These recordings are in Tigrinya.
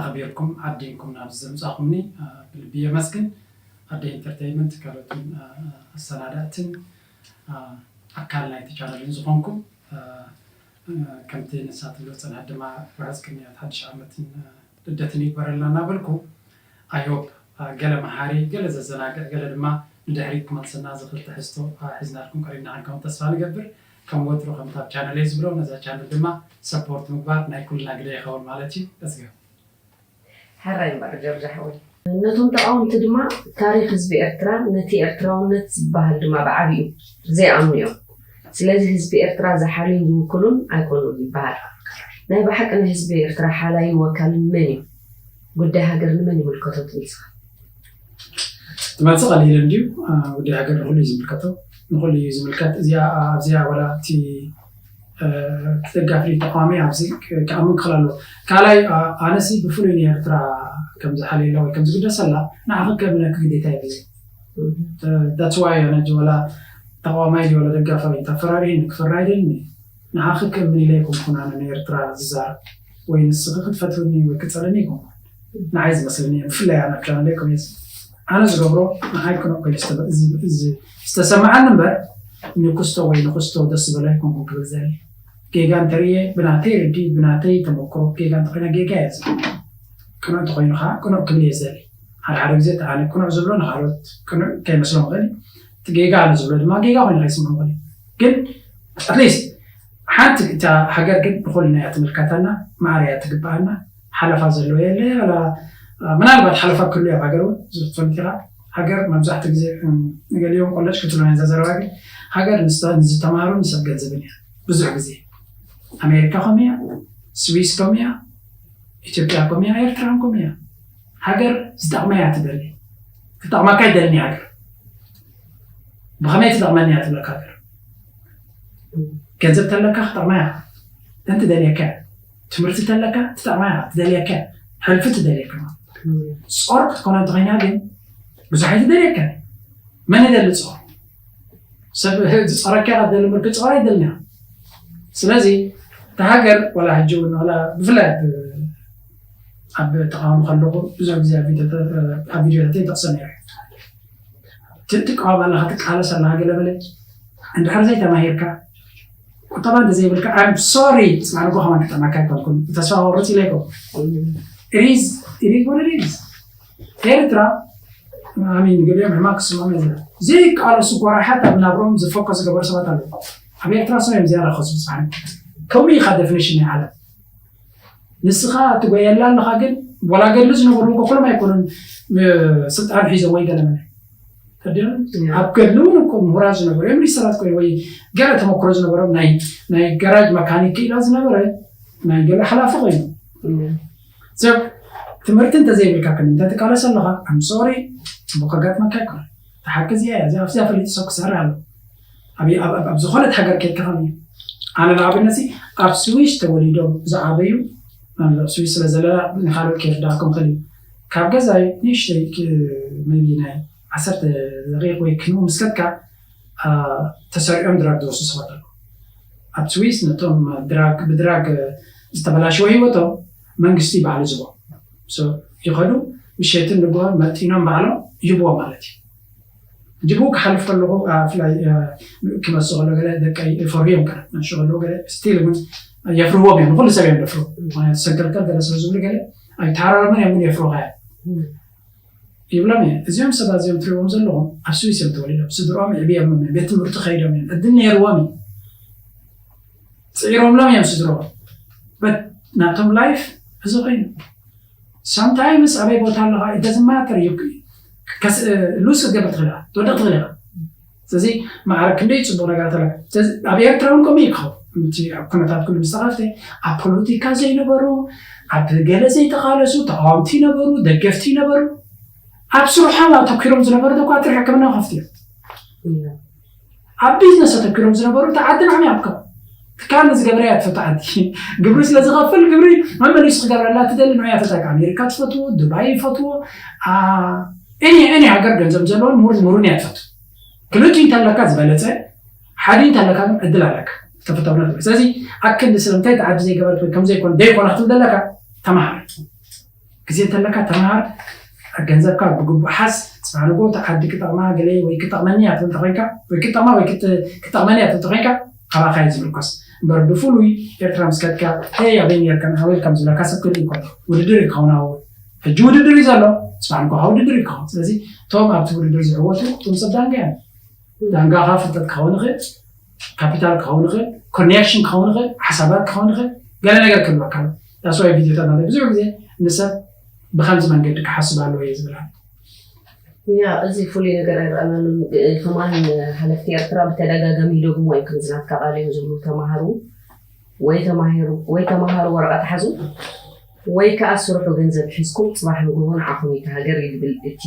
ኣኽቢርኩም ዓዲንኩም ናብዚ ዘምጻኹምኒ ብልቢ የመስግን። ኣደ ኢንተርተይመንት ካልኦትን ኣሰናዳእትን ኣካል ናይቲ ቻነልን ዝኾንኩም፣ ከምቲ ንሳ ትብሎ ዝጸንሐት ድማ ርሑስ ቅንያት ሓድሽ ዓመትን ልደትን ይግበረልና እናበልኩ፣ ኣይ ሆፕ ገለ መሃሪ፣ ገለ ዘዘናግዕ፣ ገለ ድማ ንድሕሪት ክመልሰና ዝኽእል ትሕዝቶ ሒዝናልኩም ቀሪብና ክንከውን ተስፋ ንገብር። ከም ወትሩ ከምታ ኣብ ቻነለይ ዝብሎ ነዛ ቻነል ድማ ሰፖርት ምግባር ናይ ኩልና ግደ ይኸውን ማለት እዩ። ለስገ ሕራይ እምበር ጀርጃ ሓወይ። ነቶም ተቃወምቲ ድማ ታሪኽ ህዝቢ ኤርትራ ነቲ ኤርትራውነት ዝበሃል ድማ ብዓቢኡ ዘይኣምኑ እዮም። ስለዚ ህዝቢ ኤርትራ ዝሓልዩን ዝውክሉን ኣይኮኑን ይበሃል። ናይ ብሓቂ ናይ ህዝቢ ኤርትራ ሓላይን ወካልን መን እዩ? ጉዳይ ሃገር ንመን ይምልከቶ ትብል ንስኻ? መልሲ ቀሊል እንድዩ። ጉዳይ ሃገር ንኹሉ እዩ ዝምልከቶ፣ ንኹሉ እዩ ዝምልከት። እዚኣ ኣብዚኣ ዋላ እቲ ተደጋፊ ተቃዋሚ ኣብዚ ክኣምን ክኽእል ኣለዎ። ካልኣይ ኣነሲ ብፍሉይ ንኤርትራ ከም ዝሓልየላ ወይ ከም ዝግደሰላ ንዓኺ ከእምነኪ ግዴታ የብለይ። ዳትስ ዋይ ኣነ ዋላ ተቃዋማይ ዋላ ደጋፋይ ተፈራሪህኒ ክፈራ ኣይደልን። ንዓኺ ከእምን ኢለ ኣይኮንኩን ኣነ ንኤርትራ ዝዛረብ ወይ ንስኺ ክትፈትውኒ ወይ ክትጸልእኒ ኣይኮንኩን። ንዓይ ዝመስለኒ እየ። ብፍላይ ኣነ ኣብ ቻነለይ ኮሜንት ኣነ ዝገብሮ ንዓይ ቅኑዕ ኮይኑ ዝተሰምዓኒ እምበር ንክስቶ ወይ ንክስቶ ደስ ዝበሎ ኣይኮንኩን ክብል ዘሊ። ጌጋ እንተርእየ ብናተይ ርድኢት ብናተይ ተመክሮ ጌጋ እንተኮይና ጌጋ እየ ዝብል። ቅኑዕ እንተኮይኑ ከዓ ቅኑዕ ክብል እየ ዘሊ። ሓደ ሓደ ግዜ እቲ ኣነ ቅኑዕ ዝብሎ ንካልኦት ቅኑዕ ከይመስሎም ይኽእል እዩ። እቲ ጌጋ ኣነ ዝብሎ ድማ ጌጋ ኮይኑ ከይስምዖም ይኽእል እዩ። ግን ኣትሊስት ሓንቲ እታ ሃገር ግን ንኩልና እያ ትምልከተና፣ ማዕረ እያ ትግበኣና። ሓለፋ ዘለዎ የለ። ምናልባት ሓለፋ ክህሉ ኣብ ሃገር እውን ዝፈልጥ ኢኻ። ሃገር መብዛሕትኡ ግዜ ንገሊኦም ቆለጭ ክትብሎ ናይ ዘረባ ግን ሃገር ንዝተማሃሩ ንሰብ ገንዘብን እያ። ብዙሕ ግዜ ኣሜሪካ ከም እያ፣ ስዊስ ከም እያ፣ ኢትዮጵያ ከም እያ፣ ኤርትራ ከም እያ። ሃገር ዝጠቕማ እያ ትደሊ። ክጠቕመካ ይደልኒ ሃገር። ብኸመይ ትጠቕመኒ እያ ትብለካ ሃገር። ገንዘብ ተለካ ክጠቕማ እያ። እንት ደልየካ ትምህርቲ ተለካ ትጠቕማ እያ ትደልየካ ሕልፊ ትደልየካ። ጾር ክትኮነ እንተኮይና ግን ብዙሕ ኣይትደልየካ። መን ይደሊ ጾር? ሰብ ዝጸረካ ካብ ደሊ ምርክ ጾር ኣይደልንያ። ስለዚ እቲ ሃገር ዋላ ሕጂ እውን ዋላ ብፍላይ ኣብ ተቃዋሚ ከለኹ ብዙሕ ግዜ ኣብ ቪድዮታት ይጠቅሰ ነይረ። ትቃወም ኣለካ ትቃለስ ኣለካ ገለ በለ እንድሕር ዘይተማሂርካ ቁጠባ እንተዘይብልካ I'm sorry ስማዕንጎ ከማን ክጠማካ ኣይኮንኩን ተስፋ ቆርፅ ኢለ ኣይኮንኩን። It is what it is። ኤርትራ ኣሚን ገሊኦም ሕማቅ ክስምዖም እየ ዝብል ዘይቃለሱ ጎራሓት ኣብ ናብሮም ዝፎከስ ዝገበሩ ሰባት ኣለዉ። ኣብ ኤርትራ ስም እዮም ዝያዳ ክኸሱ ብፅሓን ከምኡ ኢኻ ዴፊኒሽን ናይ ዓለም ንስኻ ትጎየላ ኣለኻ ግን ወላ ገድሊ ዝነበሩ እኮ ኩሎም ኣይኮኑን ስልጣን ሒዞም ወይ ገለ መለ ተዲኦም ኣብ ገድሊ እውን እኮ ምሁራት ዝነበሩ እዮም ሪሰራት ኮይ ወይ ገለ ተመክሮ ዝነበሮም ናይ ናይ ገራጅ መካኒክ ክኢላ ዝነበረ ናይ ገለ ሓላፊ ኮይኑ ሰብ ትምህርቲ እንተዘይብልካ ግን እንተትቃለስ ኣለኻ ኣምሶሪ ፅቡቅ ከጋጥመካ ይኮነ ተሓቂ እዚኣ እያ እዚኣ ኣብዚኣ ፈሊጡ ሰብ ክሰርሕ ኣለዎ ኣብ ዝኾነት ሃገር ከይከኸም እዩ ኣነ ንኣብነት ኣብ ስዊስ ተወሊዶም ዝዓበዩ ስዊስ ስለ ዘለና ንካልኦት ከይርዳእኩም ክእል እዩ ካብ ገዛይ ንእሽተይ maybe ናይ ዓሰርተ ደቂቅ ወይ ክንኡ ምስ ከድካ ተሰሪዖም ድራግ ዝወስዱ ሰባት ኣለዉ ኣብ ስዊስ ነቶም ድራግ ብድራግ ዝተበላሸወ ህይወቶም መንግስቲ ባዕሉ ዝቦ ይኸዱ ምሸትን ንግሆን መጢኖም ባዕሎም ይህብዎ ማለት እዩ ሕጂ ብኡ ክሓልፍ ከለኹ ብፍላይ ክመጽእ ከሎ ገለ ደቀይ ፈርሁ እዮም ገለ ናንሹ ከለዉ ገለ ስቲል እውን የፍርዎም እዮም ንኩሉ ሰብ እዮም ደፍሩ ምክንያቱ ሰንከልከል ገለ ስለ ዝብሉ ገለ ኣይተሃራረሙን እዮም ግን የፍሩኻ እዮም ይብሎም እየ እዚኦም ሰባት እዚኦም ትሪእዎም ዘለኹም ኣብ ስዊስ እዮም ተወሊዶም ስድሮም የዕብዮምም እዮም ቤት ትምህርቲ ከይዶም እዮም ዕድል ነይርዎም እዩ ፅዒሮምሎም እዮም ስድሮም በት ናብቶም ላይፍ እዚ ኮይኑ sometimes ኣበይ ቦታ ኣለኻ it doesn't matter you ሉዝ ክትገብር ትኽእል ኢኻ ትወድቕ ትኽእል ኢኻ ስለዚ ማዕረ ክንደይ ፅቡቅ ነገራት ኣለካ ስለዚ ኣብ ኤርትራ እውን ከምኡ ይክኸው እቲ ኣብ ኩነታት ኩሉ ምስ ተኸፍተ ኣብ ፖለቲካ ዘይነበሩ ኣብ ገለ ዘይተቃለሱ ተቃወምቲ ይነበሩ ደገፍቲ ይነበሩ ኣብ ስርሖም ኣተኪሮም ዝነበሩ ደኳ ጥሪ ሕክምና ከፍትዮም ኣብ ቢዝነስ ኣተኪሮም ዝነበሩ እቲ ዓዲ ንዓመይ ኣብከ ትካል ንዝገበረ እያ ትፈቱ ዓዲ ግብሪ ስለ ዝኸፍል ግብሪ መመሊሱ ክገብረላ ትደሊ ንያ ፈታካ ኣሜሪካ ትፈትዎ ዱባይ ይፈትዎ any any ሃገር ገንዘብ ዘለዎን ምሁር ምሁርን እያ ትፈቱ ክልቲኡ እንተለካ ዝበለፀ ሓደ እንተለካ ግን ዕድል ኣለካ ተፈታውነት ስለዚ ኣክንዲ ስለምንታይ እቲ ዓዲ ዘይገበረት ወይ ከምዘይኮነ ደይኮነ ክትብል ዘለካ ተማሃር ግዜ እንተለካ ተምሃር፣ ገንዘብካ ብግቡእ ሓዝ። ጽባሕ ንግሆ እታ ዓዲ ክጠቕማ ገለ ወይ ክጠቕመኒ እያ ትብል እንተኾይንካ፣ ወይ ክጠቕማ ወይ ክት- ክጠቕመኒ እያ ትብል እንተኾይንካ፣ ኣባኻ እዩ ዝምርኮስ። እምበር ብፍሉይ ኤርትራ ምስ ከድካ፣ "ሄይ፣ ኣበይ ነርካ? ንዓ ዌልካም" ዝብለካ ሰብ ክርኢ ይኮሎ። ውድድር እዩ ክኸውን ኣብኡ። ሕጂ ውድድር እዩ ዘሎ፣ ጽባሕ ንግሆ ውድድር እዩ ክኸውን። ስለዚ እቶም ኣብቲ ውድድር ዝዕወቱ እቶም ሰብ ዳንጋ እዮም። ዳንጋኻ ፍልጠት ክኸውን ይኽእል፣ ካፒታል ክኸውን ይኽእል፣ ኮኔክሽን ክኸውን ይኽእል፣ ሓሳባት ክኸውን ይኽእል፣ ገለ ነገር ክህልወካ ኣሎ። ዳስዋይ ቪድዮታት ማለት ብዙሕ ግዜ ንሰብ ብኸምዚ መንገዲ ክሓስብ ኣለዎ እየ ዝብል። ያ፣ እዚ ፍሉይ ነገር ኣይረኣናሉን። ከማን ሓለፍቲ ኤርትራ ብተደጋጋሚ ይደግሞ እዮም፣ ከምዚ ናትካ ቃል እዮም ዝብሉ። ተማሃሩ ወይ ተማሂሩ ወይ ተማሃሩ ወረቐት ሓዙ ወይ ከዓ ስርሑ ገንዘብ ሒዝኩም ጽባሕ ንግሆ ንዓኹም እዩ እቲ ሃገር እዩ ዝብል። እቲ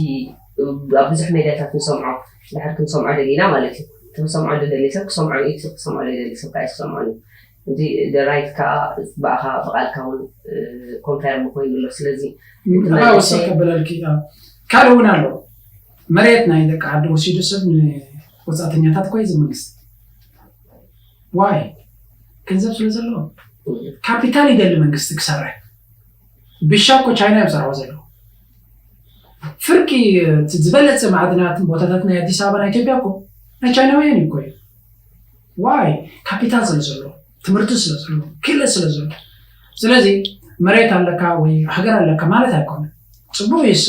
ኣብ ብዙሕ ሜድያታት ንሰምዖ፣ ድሕር ክንሰምዖ ደሊና ማለት እዩ። እቲ ክሰምዖ ደደሊ ሰብ ክሰምዖ እዩ፣ እቲ ክሰምዖ ደደሊ ሰብ ከዓ ክሰምዖ እዩ። እዚ ራይት ከዓ ብኣኻ ብቃልካ እውን ኮንፈርም ኮይኑ ኣሎ። ስለዚ ወሰድ ከበለልኪ። ካልእ እውን ኣሎ። መሬት ናይ ደቂ ዓዲ ወሲዱ ሰብ ንወፃእተኛታት እኮ እዩ ዝምንግስት። ዋይ ገንዘብ ስለ ዘለዎ ካፒታል ይደሊ መንግስቲ ክሰርሕ። ብሻ እኮ ቻይና እዮም ሰርሖ ዘለዎ። ፍርቂ እቲ ዝበለፀ ማዕድናትን ቦታታት ናይ ኣዲስ ኣበባ ናይ ኢትዮጵያ እኮ ናይ ቻይናውያን እዩ እኮ እዩ። ዋይ ካፒታል ስለ ዘለዎ፣ ትምህርቲ ስለ ዘለዎ፣ ክእለት ስለ ዘለዎ። ስለዚ መሬት ኣለካ ወይ ሃገር ኣለካ ማለት ኣይኮነን። ፅቡቅ እዩ እሱ፣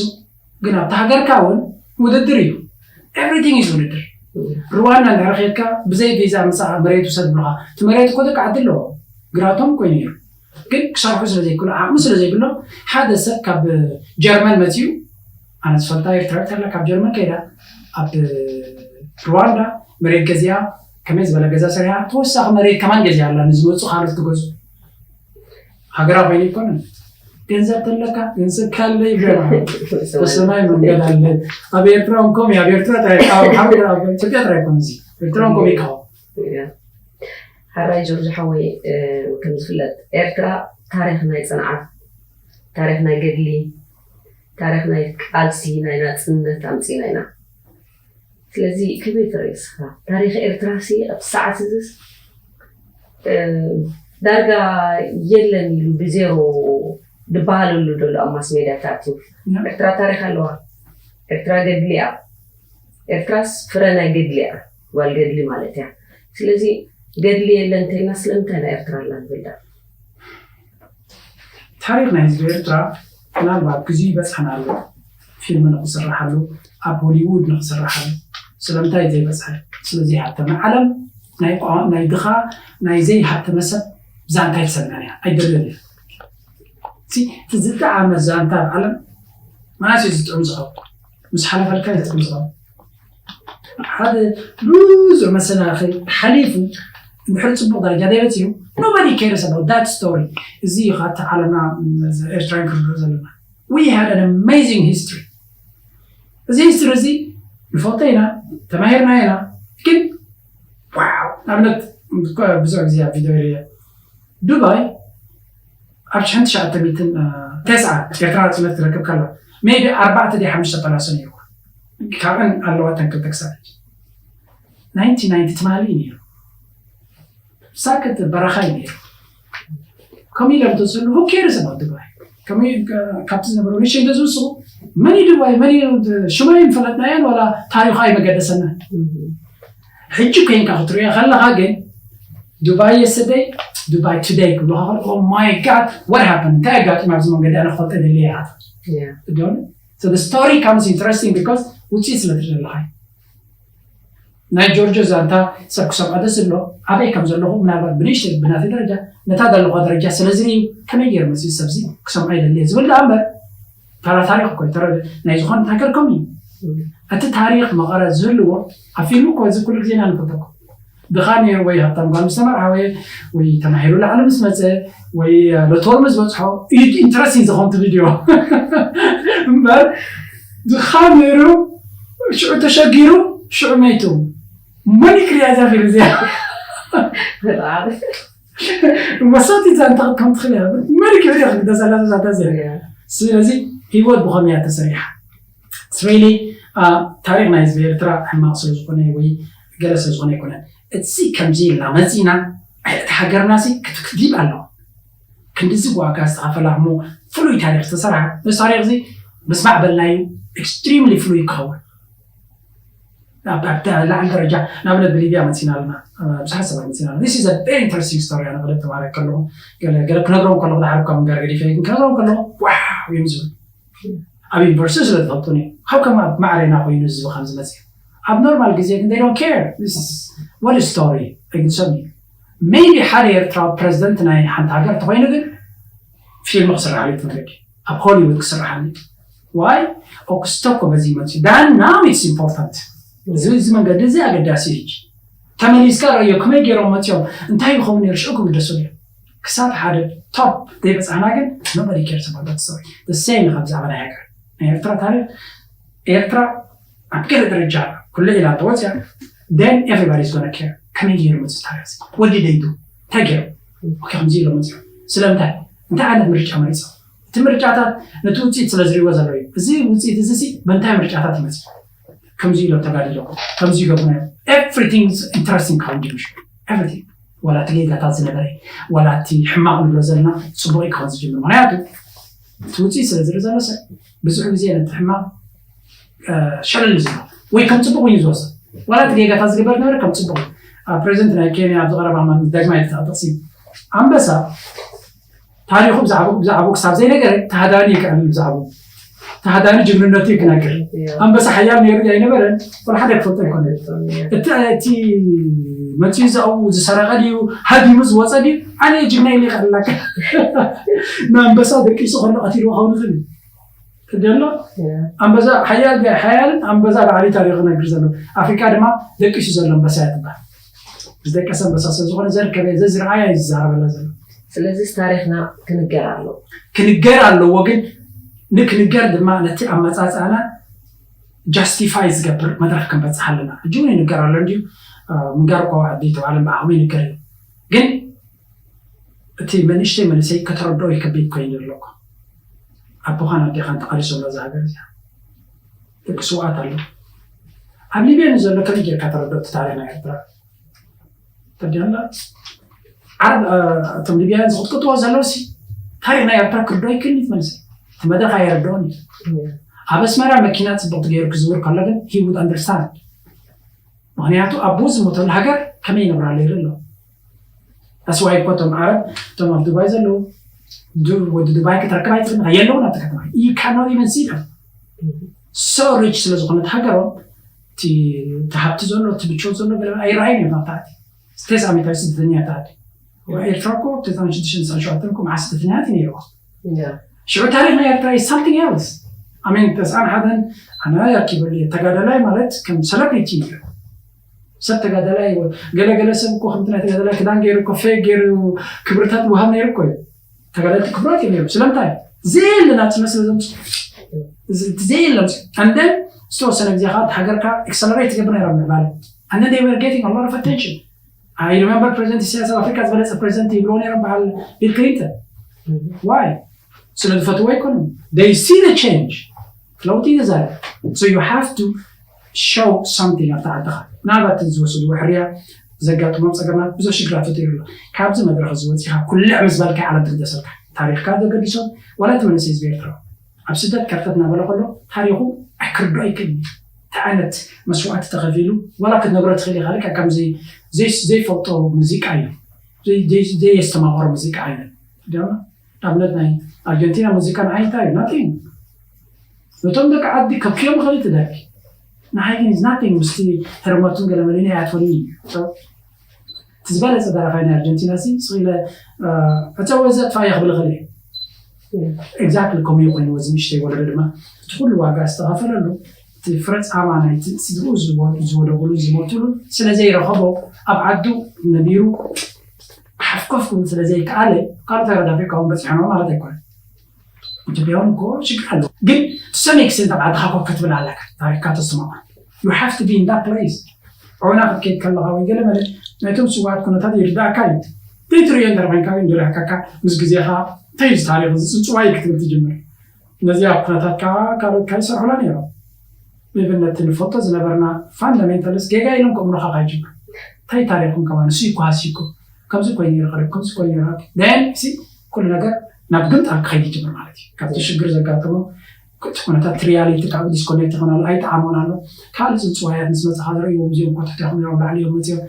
ግን ኣብቲ ሃገርካ እውን ውድድር እዩ። Everything is ውድድር። ሩዋንዳ እንድሕር ከድካ ብዘይ ቪዛ ምሳኻ መሬት ውሰድ ብለኻ፣ እቲ መሬት እኮ ደቂ ዓዲ ኣለዎ፣ ግራቶም እኮ እዩ ነይሩ። ግን ክሰርሑ ስለ ዘይክእሉ፣ ዓቕሚ ስለ ዘይብሎም፣ ሓደ ሰብ ካብ ጀርመን መፂኡ፣ ኣነ ዝፈልጣ ኤርትራዊት ኣላ ካብ ጀርመን ከይዳ ኣብ ሩዋንዳ መሬት ገዚኣ፣ ከመይ ዝበለ ገዛ ሰሪሓ፣ ተወሳኺ መሬት ከማን ገዚኣ ኣላ ንዝመፁ ካልኦት ክገዝኡ። ሃገራዊ ኮይኑ ኣይኮነን። ገንዘብ ተለካ ገንዘብ ካለ ይብለና። በሰማይ መንገድ ኣለ። ኣብ ኤርትራ እንኮም ኣብ ኤርትራ ጥራይ፣ ኣብ ሓሩ ኣብ ኢትዮጵያ ጥራይ ኣይኮነ እዚ። ኤርትራ እንኮም ይካው። ሓራይ ጆርጅ ሓወይ፣ ከም ዝፍለጥ ኤርትራ ታሪኽ ናይ ጽንዓት፣ ታሪኽ ናይ ገድሊ፣ ታሪኽ ናይ ቃልሲ፣ ናይ ናጽነት ኣምጺና ኢና። ስለዚ ከመይ ትርኢ እስኻ? ታሪኽ ኤርትራ ሲ ኣብ ሰዓት እዚስ ዳርጋ የለን ኢሉ ብዜሮ ዝበሃለሉ ዘሎ ኣብ ማስ ሜድያታት እዩ። ኤርትራ ታሪኽ ኣለዋ። ኤርትራ ገድሊ እያ። ኤርትራስ ፍረ ናይ ገድሊ እያ። ጓል ገድሊ ማለት እያ። ስለዚ ገድሊ የለን እንተልና ስለምንታይ ኢና ኤርትራ ኣላ ንብል? ታሪኽ ናይ ህዝቢ ኤርትራ ምናልባት ግዜኡ ይበጽሐና ኣሎ፣ ፊልም ንኽስርሓሉ፣ ኣብ ሆሊውድ ንኽስርሓሉ። ስለምንታይ ዘይበጽሐ? ስለዘይሃብተመ። ዓለም ናይ ድኻ ናይ ዘይሃብተመ ሰብ ዛንታ ይሰምዐን እያ፣ ኣይደልን እያ። እቲ ዝጠዓመ ዛንታ ኣብ ዓለም መዓስ እዩ ዝጥዕም ዝኸውን? ምስ ሓለፈልካ እዩ ዝጥዕም ዝኸውን። ሓደ ብዙሕ መሰናኽል ሓሊፉ እንድሕር ፅቡቕ ደረጃ ደይበፅሑ፣ nobody cares about that story። እዚ እዩ ካብቲ ዓለምና ኤርትራውያን ክንሪኦ ዘለና። We had an amazing history። እዚ ሂስትሪ እዚ ንፈልጦ ኢና፣ ተማሂርና ኢና። ግን ዋው ንኣብነት ብዙሕ ግዜ ኣብ ቪድዮ ሪያ ዱባይ ኣብ ሽሕን ትሽዓተ ሚእትን ተስዓ ኤርትራ ናጽነት ትረክብ ከላ maybe ኣርባዕተ ድዩ ሓሙሽተ ፓላሶ ነይርዋ። ካብን ኣለዋ ተን ክልተ ክሳብ ናይንቲ ናይንቲ ትማሊ ነይሩ። ሳክት በረኻ እዩ ነይሩ። ከምኡ ኢሎም ተዝህሉ who cares about ዱባይ? ከምኡ ካብቲ ዝነበሩ ንእሽተይ እንተዝውስኹ መን እዩ ዱባይ መን እዩ ሽማ ይንፈለጥናዮን ዋላ ታሪኻ ኣይመገደሰና። ሕጂ ኮይንካ ክትሪኦ ከለኻ ግን ዱባይ የስተደይ ዱባይ ቱደይ ክብሉ ከሎ oh my god what happened እንታይ ኣጋጢሙ ኣብዚ መንገዲ ኣነ ክፈልጠ ደልየ ኢኻ ትብል። ዶን so the story comes interesting because ውፅኢት ስለ ትደለኻ ናይ ጆርጆ ዛንታ ሰብ ክሰምዖ ደስ ዝብሎ ኣበይ ከም ዘለኹ ምናልባት ብንእሽተይ ብናተይ ደረጃ ነታ ዘለኹዋ ደረጃ ስለ ዝርእዩ ከመይ ገይሩ መፅኡ ሰብዚ ክሰምዖ ይደሊ እየ ዝብል ደኣ እምበር ተራ ታሪኽ እኮ እዩ። ናይ ዝኾነት ሃገር ከምኡ እዩ። እቲ ታሪኽ መቐረት ዝህልዎ ኣብ ፊልም እኮ እዚ ኩሉ ግዜ ኢና ንፈልጦ እኮ ድኻ ነይሩ ወይ ሃብታም ጓል ምስ ተመርዓ ወይ ወይ ተማሂሩ ላዕሊ ምስ መፀ ወይ ሎቶር ምስ በፅሖ እዩ ኢንትረስቲንግ ዝኾን ቪድዮ እምበር ድኻ ነይሩ ሽዑ ተሸጊሩ ሽዑ መይቱ መን ክሪያ እዛ ፊልም እዚኣ መሳጢ ዛንታ ከም ትኽእል እያ መን ክሪያ ክግደሰላ ዛንታ እዚኣ ስለዚ ህይወት ብኸመይ እያ ተሰሪሓ ስሬሊ ታሪኽ ናይ ህዝቢ ኤርትራ ሕማቕ ስለ ዝኾነ ወይ ገለ ስለ ዝኾነ ኣይኮነን። እዚ ከምዚ ኢልና መፂና እቲ ሃገርና ሲ ክትክዲብ ኣለዎ። ክንድዚ ዋጋ ዝተኸፈላ እሞ ፍሉይ ታሪክ ዝተሰርሐ፣ እዚ ታሪክ እዚ ምስ ማዕበልና እዩ extremely ፍሉይ ክኸውን። ኣብ ኣብ ላዕሊ ደረጃ ንኣብነት ብሊብያ መፂና ኣለና። ብዙሓት ሰባት መፂና ኣለና። This is a very interesting story። ኣነ ቀደም ተማሃራይ ከለኹ ገለ ገለ ክነግሮም ከለኹ ዳሕር እኳ ምንጋር ገዲፈ ግን ክነግሮም ከለኹ ዋው እዮም ዝብል። ኣብ ዩኒቨርሲቲ ስለ ዝፈልጡኒ ካብ ከም ኣብ ማዕሬና ኮይኑ ህዝቢ ከም ዝመፅእ። ኣብ ኖርማል ግዜ ግን they don't care። What is story? ኣይግድሶም እዩ። Maybe ሓደ ኤርትራዊ ፕሬዚደንት ናይ ሓንቲ ሃገር እንተኮይኑ ግን ፊልም ክስርሓሉ እዩ መንገዲ ኣብ ሆሊውድ ክስርሓሉ። ዋይ ኦክስቶኮ በዚ ይመፅእ ዳን ናው ኢትስ ኢምፖርታንት። እዚ እዚ መንገዲ እዚ ኣገዳሲ እዩ። ተመሊስካ ረዮ ከመይ ገይሮም መፅኦም እንታይ ይኸውን ነሩ ሽዑ ክግደሱ እዮም። ክሳብ ሓደ ቶፕ ዘይበፃሕና ግን nobody cares about that story። The same ከም ብዛዕባ ናይ ሃገር ናይ ኤርትራ ታሪክ ኤርትራ ኣብ ገለ ደረጃ ኩሉ ኢላ እንተወፅያ then everybody is gonna care። ከመይ ገይሩ መፅእ ታሪክ what did they do? እንታይ ገይሮም? ኦኬ ከምዚ ኢሎም መፅኦም። ስለምንታይ? እንታይ ዓይነት ምርጫ መሪፆም? እቲ ምርጫታት ነቲ ውፅኢት ስለ ዝሪእዎ ዘሎ እዩ። እዚ ውፅኢት እዚ ሲ በንታይ ምርጫታት ይመፅእ? ከምዚ ኢሎም ተጋዲሎም ከምዚ ይገብሩ ነዮም። Everything is interesting። ካብ ጅምሽ everything ዋላ እቲ ጌጋታት ዝነበረ ዋላ እቲ ሕማቕ ንብሎ ዘለና ፅቡቅ እዩ ክኸውን ዝጅምር። ምክንያቱ እቲ ውፅኢት ስለ ዝርኢ ዘሎ ሰብ ብዙሕ ግዜ ነቲ ሕማቕ ሸለል ዝብሎ ወይ ከም ፅቡቅ እዩ ዝወስድ። ዋላ እቲ ጌጋታት ዝግበር ነበረ ከም ፅቡቅ እዩ። ፕሬዚደንት ናይ ኬንያ ኣብዚ ቀረባ ማን ዳግማይ ተጠቅሲ ኣንበሳ ታሪኹ ብዛዕባኡ ብዛዕባኡ ክሳብ ዘይነገረ ተሃዳኒ ይክዕብል ብዛዕባኡ ተሃዳኒ ጅግንነቱ ይክነግር። ኣንበሳ ሓያል ነይሩ ኣይነበረን። ወላ ሓደ ክፈልጦ ኣይኮነ። እቲ እቲ መፅኡ ዛኡ ዝሰረቀ ድዩ ሃዲሙ ዝወፀ ድዩ ኣነ ጅግና ኢለ ይክዕልላካ። ንኣንበሳ ደቂሱ ከሎ ቀቲልዎ ከውን ይኽእል እዩ። ትደሎ ኣንበሳ ሓያል ሓያልን ኣንበሳ ባዕሊ ታሪኹ ነግር ዘሎ ኣፍሪካ ድማ ደቂሱ ዘሎ ኣንበሳ እያ ትበሃል። ዝደቀሰ ኣንበሳ ስለ ዝኾነ ዘርከበ ዘዝረኣያ እዩ ዝዛረበላ ዘሎ። ስለዚ ታሪክና ክንገር ኣለዎ። ክንገር ኣለዎ ግን ንክንገር ድማ ነቲ ኣመፃፅኣና ጃስቲፋይ ዝገብር መድረክ ክንበፅሕ ኣለና። ሕጂ እውን ይንገር ኣሎ እንዲዩ ምንጋር እኳ ዓዲ ተባሃለ ብዓቕሚ ይንገር እዩ ግን እቲ መንእሽተይ መንእሰይ ከተረድኦ ይከብድ ኮይኑ ዘሎ እኮ ኣቦኻን ኣዴኻን ተቓሊሶም ነዛ ሃገር እዚኣ ደቂ ስውኣት ኣሎ ኣብ ሊብያ ንዘሎ ከመይ ጌርካ ተረድኦ እቲ ታሪክ ናይ ኤርትራ ተዲና ዓረብ እቶም ሊብያውያን ዝቕጥቅጥዎ ዘለዉ ሲ ታሪክ ናይ ኤርትራ ክርዶ ይክእል እዩ መንእሰይ እቲ መድረክ ኣየረድኦን እዩ ኣብ ኣስመራ መኪና ፅቡቅ ገይሩ ክዝውር ከሎ ግን he would understand ምክንያቱ ኣቦ ዝሞተሉ ሃገር ከመይ ይነብራሉ ይርኢ ኣሎ ኣስዋይ እኮ እቶም ዓረብ እቶም ኣብ ዱባይ ዘለዉ ወዲ ዱባይ ክትረክብ ኣይትኽእል የለውን ኣብቲ ከተማ you cannot even see them so rich ስለ ዝኾነት ሃገሮም እቲ ሃብቲ ዘሎ እቲ ምቾት ዘሎ ገለ ኣይረኣይን እዮም ኣብታዕቲ ተስዓ ሚእታዊ ስደተኛ ተኣዲ ኤርትራ እኮ ተስዓን ሽዱሽተን ተስዓን ሸውዓተን እኮ መዓስ ስደተኛታት እዩ ነይርዋ ሽዑ ታሪክ ናይ ኤርትራ is something else ኣሜን ተስዓን ሓደን ኣነ ኣኪበሉ ተጋዳላይ ማለት ከም ሰለብሪቲ እዩ ሰብ ተጋዳላይ ገለገለ ሰብ እኮ ከምቲ ናይ ተጋዳላይ ክዳን ገይሩ እኮ ፌክ ገይሩ ክብርታት ይወሃብ ነይሩ እኮ እዩ ተጋዳልቲ ክብራት እዮም ነይሩ ስለምንታይ ዘየለ ናፅነት ስለ ዘምፅኡ ዘየለ ኣምፅኡ and then ዝተወሰነ ግዜ ከዓ ሃገርካ accelerate ትገብር ነይሮም ምዕባለ and then they were getting a lot of attention I remember president ኢሳያስ ኣብ ኣፍሪካ ዝበለፀ president ይብልዎ ነይሮም በዓል ቢል ክሊንተን why ስለ ዝፈትዎ ኣይኮኑን they see the change ለውጢ ይዛረብ so you have to show something ኣብታ ዓድኻ ምናልባት ዝወሰድዎ ሕርያ ዘጋጥሞም ፀገማት ብዙሕ ሽግራት ፈጢሩ ኣሎ ካብዚ መድረክ እዚ ወፂኻ ኩልዕ ምስ በልካ ዓለም ትግደሰልካ ታሪክካ ዘገድሶም ዋላ እቲ መንእሰይ ህዝቢ ኤርትራ ኣብ ስደት ከርተት እናበለ ከሎ ታሪኹ ኣይክርዶ ኣይክእል እንታይ ዓይነት መስዋዕቲ ተኸፊሉ ዋላ ክትነግሮ ትኽእል ኢኻ ልካ ከምዚ ዘይፈልጦ ሙዚቃ እዩ ዘየስተማቐሮ ሙዚቃ ዓይነት ንኣብነት ናይ ኣርጀንቲና ሙዚቃ ንዓይ እንታይ እዩ ናቲንግ ነቶም ደቂ ዓዲ ከብክዮም ይኽእል እቲ ደርፊ ንዓይ ግን is nothing ምስቲ ህርመቱን ገለመሌን ኣይኣትወኒ እዩ እቲ ዝበለፀ ደራፋይ ናይ ኣርጀንቲና ሲ ስኢለ ዕፀወ ዘጥፋ እየ ክብል ይኽእል እየ exactly ከምኡ ኮይኑ እዚ ንእሽተይ ወለዶ ድማ እቲ ኩሉ ዋጋ ዝተኸፈለሉ እቲ ፍረ ፃማ ናይቲ ዝብኡ ዝወደቁሉ ዝሞትሉ ስለ ዘይረኸቦ ኣብ ዓዱ ነቢሩ ሓፍኮፍ ክብል ስለ ዘይከኣለ ካልኦት ሃገራት ኣፍሪካ እውን በፂሖም ማለት ኣይኮነን ኢትዮጵያ እውን እኮ ሽግር ኣሎ ግን to some extent ኣብ ዓድኻ ኮፍ ክትብል ኣለካ ታሪክካ ተስተማቕር you have to be in that place ዑና ክትከይድ ከለኻ ወይ ገለ መለ ናይቶም ስውኣት ኩነታት ይርዳእካ እዩ ዘይትርእዮ እንድሕር ኮይንካ ግን ዝረሕካካ ምስ ግዜኻ እንታይ እዚ ታሪክ እዚ ፅንፅዋይ ክትብል ትጅምር ነዚኣ ኩነታት ከዓ ካልኦት ካብ ይሰርሑላ ነይሮም even ነቲ ንፈልጦ ዝነበርና fundamentalists ጌጋ ኢሎም ከእምሩኻ ካብ ይጅምር እንታይ ታሪኩም ከማን ንሱ ይኮሃስ ይኮ ከምዚ ኮይኑ ይረኸብ ከምዚ ኮይኑ ይረኸብ then ኩሉ ነገር ናብ ግምጣል ክኸይድ ይጅምር ማለት እዩ። ካብቲ ሽግር ዘጋጠሞ እቲ ኩነታት ሪያሊቲ ካብኡ ዲስኮኔክት ይኾን ኣሎ፣ ኣይጠዓሞን ኣሎ። ካልእ ጽንጽዋያት ምስ መጻኻ ዝርእይዎም እዚኦም ኮተት ኢኹም ነይሮም ላዕሊ እዮም መጺኦም።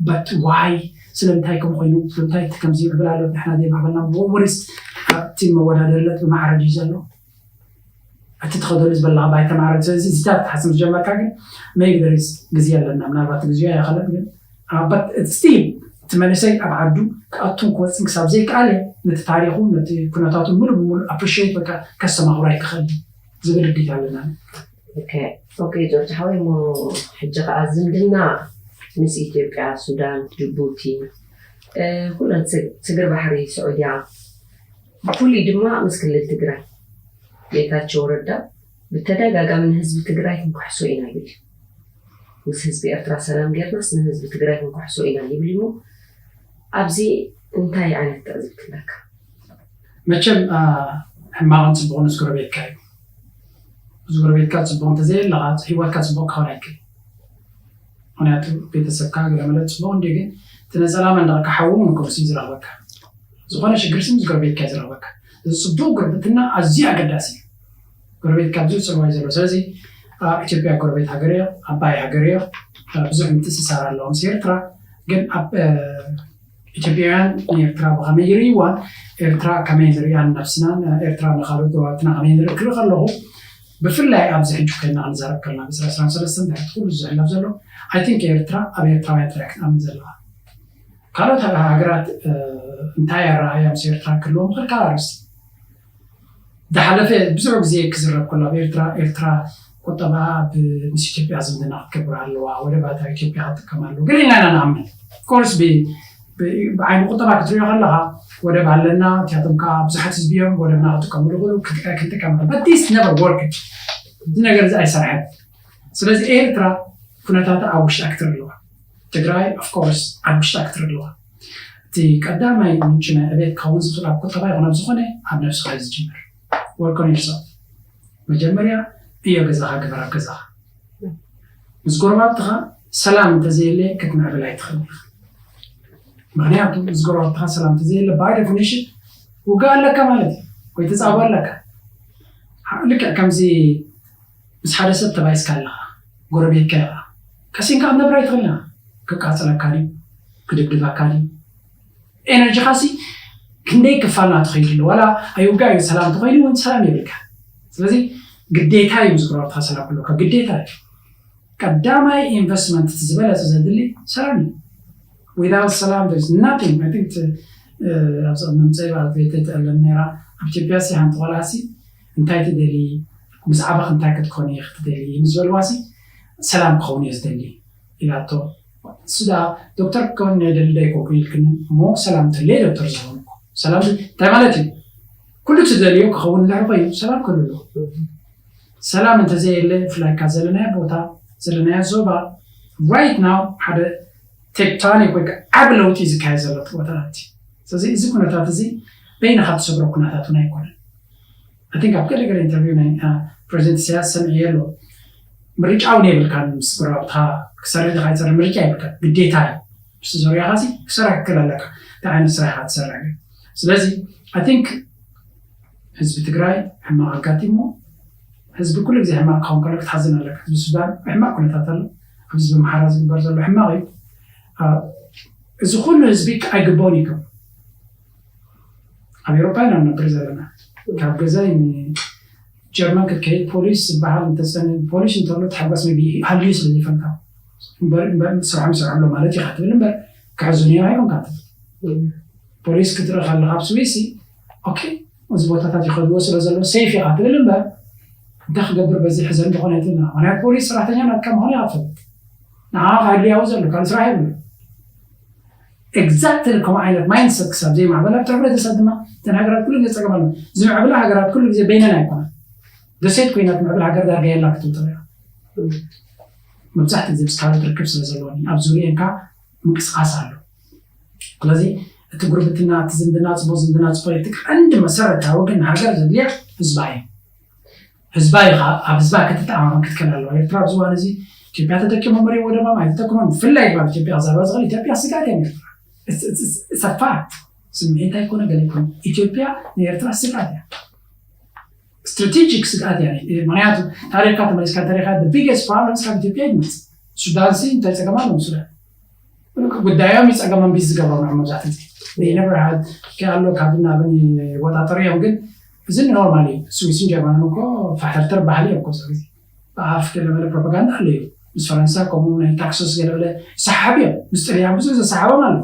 በት ዋይ ስለምንታይ ከም ኮይኑ ስለምንታይ እቲ ከምዚ ይዕብል ኣሎ ንሕና ዘይማዕበልና ወሪስ ኣብቲ መወዳደርለት ብማዕረድ እዩ ዘሎ። እቲ ትኸደሉ ዝበላ ባይታ ማዕረድ። ስለዚ እዚታት ክትሓስብ ዝጀመርካ ግን maybe there is ግዜ ኣለና። ምናልባት ግዜ ኣይኸለን ግን but still እቲ መንእሰይ ኣብ ዓዱ ክኣቱን ክወፅን ክሳብ ዘይከኣለ ነቲ ታሪኹ ነቲ ኩነታቱ ሙሉ ብሙሉ ኣፕሪሽት በቃ ከስተማኽሮ ኣይክኽእል ዝብል ርዲት ኣለና። ኦኬ ኦኬ ጆርጅ ሓወይ እሞ ሕጂ ከዓ ዝምድና ምስ ኢትዮጵያ ሱዳን ጅቡቲ ኩለን ስግር ባሕሪ ስዑድያ ብፍሉይ ድማ ምስ ክልል ትግራይ ጌታቸው ረዳ ብተደጋጋሚ ንህዝቢ ትግራይ ክንክሕሶ ኢና ይብል። ምስ ህዝቢ ኤርትራ ሰላም ጌርናስ ንህዝቢ ትግራይ ክንክሕሶ ኢና ይብል እሞ ኣብዚ እንታይ ዓይነት ትዕዝብቲ ኣለካ? መቸም ሕማቕን ፅቡቕን ምስ ጎረቤትካ እዩ። ምስ ጎረቤትካ ፅቡቕ እንተዘየለኻ ህይወትካ ፅቡቕ ክኸውን ኣይክእል። ምክንያቱ ቤተሰብካ ገለመለ ፅቡቕ እንዲ ግን እቲ ነፀላ መንደቕካ ሓዊ ምንኮርሲ ዝረኽበካ ዝኾነ ሽግር ሲ ምስ ጎረቤትካ ዝረኽበካ። እዚ ፅቡቕ ጉርብትና ኣዝዩ ኣገዳሲ እዩ። ጎረቤትካ ብዙሕ ፅልዋ እዩ ዘለዎ። ስለዚ ኢትዮጵያ ጎረቤት ሃገር እዮ፣ ኣባይ ሃገር እዮ፣ ብዙሕ ምትእስሳር ኣለዎም ምስ ኤርትራ። ግን ኢትዮጵያውያን ንኤርትራ ብኸመይ ይርእይዋ፣ ኤርትራ ከመይ ንርእያ ንነብስና፣ ኤርትራ ንኻልኦት ጎረባብትና ከመይ ንርኢ ክርኢ ከለኹ ብፍላይ ኣብዚ ሕጂ ኮይና ክንዛረብ ከለና ብስራ ስራን ሰለስተን ድሕርቲ ኩሉ ዝሕለፍ ዘሎ ኣይ ቲንክ ኤርትራ ኣብ ኤርትራውያን ጥራይ ክትኣምን ዘለዋ ካልኦት ሃገራት እንታይ ኣረኣእያ ምስ ኤርትራ ክህልዎም ይኽእል ካብ ኣርእስቲ ዝሓለፈ ብዙሕ ግዜ ክዝረብ ከሎ ኣብ ኤርትራ ኤርትራ ቁጠባ ምስ ኢትዮጵያ ዝምድና ክትገብር ኣለዋ ወደባት ኣብ ኢትዮጵያ ክትጥቀም ኣለዎ ገለ ኢና ኢና ንኣምን ኮርስ ብዓይኒ ቁጠባ ክትሪኦ ከለኻ ወደብ ኣለና እቲያቶም ከዓ ብዙሓት ህዝቢ እዮም ወደብና ክጥቀምሉ ይኽእሉ ክንጥቀም but this never work እዚ ነገር እዚ ኣይሰርሐን ስለዚ ኤርትራ ኩነታታ ኣብ ውሽጣ ክትርኢ ኣለዋ ትግራይ of course ኣብ ውሽጣ ክትርኢ ኣለዋ እቲ ቀዳማይ ምንጪ ናይ ዕቤት ክኸውን ዝኽእል ኣብ ቁጠባ ይኹን ኣብ ዝኾነ ኣብ ነብስኻ እዩ ዝጅምር work on yourself መጀመርያ እዮ ገዛኻ ግበር ኣብ ገዛኻ ምስ ጎረባብትኻ ሰላም እንተዘየለ ክትምዕብል ኣይትኽእል ምኽንያቱ ምስ ጎረባብትኻ ሰላም እንተዘየለ by definition ውግእ ኣለካ ማለት እዩ ወይ ተፃቦ ኣለካ ልክዕ ከምዚ ምስ ሓደ ሰብ ተባይስካ ኣለኻ ጎረቤትካ ኢኻ ቀሲንካ ክትነብር ኣይትኽእልን ኢኻ ክቃፀለካ ድዩ ክድብድበካ ድዩ ኤነርጂኻ ሲ ክንደይ ክፋል ናቱ ኸይዱ ኣሎ ዋላ ኣይውጋ እዩ ሰላም ተኾይኑ እውን ሰላም የብልካ ስለዚ ግዴታ እዩ ምስ ጎረባብትኻ ሰላም ክህልወካ ግዴታ እዩ ቀዳማይ ኢንቨስትመንት ዝበለፀ ዘድሊ ሰላም እዩ without ሰላም there is nothing I think ኣብዚ መምፀኢ በዓል ቤተይ ትዕለም ነይራ ኣብ ኢትዮጵያ ሲ ሓንቲ ቆልዓ ሲ እንታይ ትደሊ ምስ ዓበኽ እንታይ ክትኮኒ ክትደሊ ምስ በልዋ ሲ ሰላም ክኸውን እየ ዝደሊ ኢላቶ እሱ ዳ ዶክተር ክኸውን ናይ ደሊ ዶ ኣይኮንኩ ኢልክኒ እሞ ሰላም ትለይ ዶክተር ዝኸውን ሰላም እንታይ ማለት እዩ ኩሉ ትደልዮ ክኸውን እንድሕር ኮይኑ ሰላም ክህሉ ኣለዎ ሰላም እንተዘየለ ብፍላይ ካብ ዘለናዮ ቦታ ዘለናዮ ዞባ right now ሓደ ቴክቶኒክ ወይ ከዓ ዓቢ ለውጢ ዝካየድ ዘሎ ቦታታት እዩ ስለዚ እዚ ኩነታት እዚ በይንኻ ትሰግሮ ኩነታት እውን ኣይኮነን I think ኣብ ገለ ገለ ኢንተርቪው ናይ ፕሬዚደንት ኢሳያስ ሰሚዐዮ ኣሎ ምርጫ እውን የብልካን ምስ ጎረባብትኻ ክሰርሕ ዲኻ ይሰርሕ ምርጫ የብልካን ግዴታ እዩ ምስቲ ዙርያኻ ሲ ክሰርሕ ክክእል ኣለካ እንታይ ዓይነት ስራሕ ኢኻ ትሰርሕ ግን ስለዚ I think ህዝቢ ትግራይ ሕማቕ ኣጋጢሞ ህዝቢ ኩሉ ግዜ ሕማቕ ክኸውን ከሎ ክትሓዝን ኣለካ ህዝቢ ሱዳን ሕማቕ ኩነታት ኣሎ ኣብ ህዝቢ ኣምሓራ ዝግበር ዘሎ ሕማቕ እዩ እዚ ኩሉ ህዝቢ ኣይግበኦን እዩ ከም ኣብ ኤውሮፓ ኢና ንነብር ዘለና ካብ ገዛይ ጀርመን ክትከይድ ፖሊስ ዝበሃል እንተፀን ፖሊስ እንተሎ ተሓጓስ መቢ ሃልዩ ስለ ዘይፈልካ እምበር እምበር ስራሕ ይሰርሐሎ ማለት ኢኻ ትብል እምበር ክሕዙኒ እዮም ኣይኮንካ ትብል ፖሊስ ክትርኢ ከለካ ኣብ ስዊሲ ኦኬ እዚ ቦታታት ይኸድዎ ስለ ዘሎ ሴፍ ኢኻ ትብል እምበር እንታይ ክገብር በዚ ሕዘ እንደኾነ ኣይትብልና ምክንያት ፖሊስ ሰራሕተኛ ናትካ ምኾነ ኢኻ ትፈልጥ ንዓ ካድልያዊ ዘሎ ካልእ ስራሕ የብሉ exactly ከምኡ ዓይነት mindset ክሳብ ዘይማዕበል ኣብቲ ሕብረተሰብ ድማ እተን ሃገራት ኩሉ ግዜ ፀገም ኣሎ ዝምዕብላ ሃገራት ኩሉ ግዜ በይነን ኣይኮና ደሴት ኮይና ትምዕብል ሃገር ዳርጋ የላ ክትብል ትኽእል መብዛሕትኡ ግዜ ምስ ካልኦት ርክብ ስለ ዘለወኒ ኣብ ዙርየን ከዓ ምንቅስቃስ ኣሎ ስለዚ እቲ ጉርብትና እቲ ዝምድና ፅቡቅ ዝምድና ፅቡቅ እቲ ቀንዲ መሰረታዊ ግን ሃገር ዘድልያ ህዝባ እዩ ህዝባ ኢኻ ኣብ ህዝባ ክትተኣማመን ክትከል ኣለዋ ኤርትራ ኣብዚ እዋን እዚ ኢትዮጵያ ተጠቂሞም መሪኦ ወደባም ኣይተጠቅሞም ብፍላይ ድማ ኢትዮጵያ ክዛረባ ዝኽእል ኢትዮጵያ ስጋት እዮም ኤርትራ it's a fact ስምዒት ኣይኮነ ገለ ይኮነ፣ ኢትዮጵያ ንኤርትራ ስግኣት እያ። ስትራቴጂክ ስግኣት እያ። ምክንያቱ ታሪኽካ ተመሊስካ እንተሪኻ፣ the biggest problems ካብ ኢትዮጵያ ይመጽእ። ሱዳን ሲ እንታይ ጸገም ኣለዎም? ሱዳን ጉዳዮም እዩ፣ ጸገሞም ቢዚ ዝገብሮም እዮም መብዛሕትኡ ግዜ። They never had፣ ከ ኣሎ ካብ ናብን ይወጣጠሩ እዮም። ግን እዚ ኖርማል እዩ። ስዊስን ጀርመንን እኮ ፋሕተርተር ባህሊ እዮም እኮ። እዚ ግዜ ብኣፍ ገለመለ ፕሮፓጋንዳ ኣሎ እዩ። ምስ ፈረንሳ ከምኡ ናይ ታክሶስ ገለመለ ሰሓብ እዮም። ምስ ጥልያን ብዙሕ ዘሰሓቦም ኣሎ።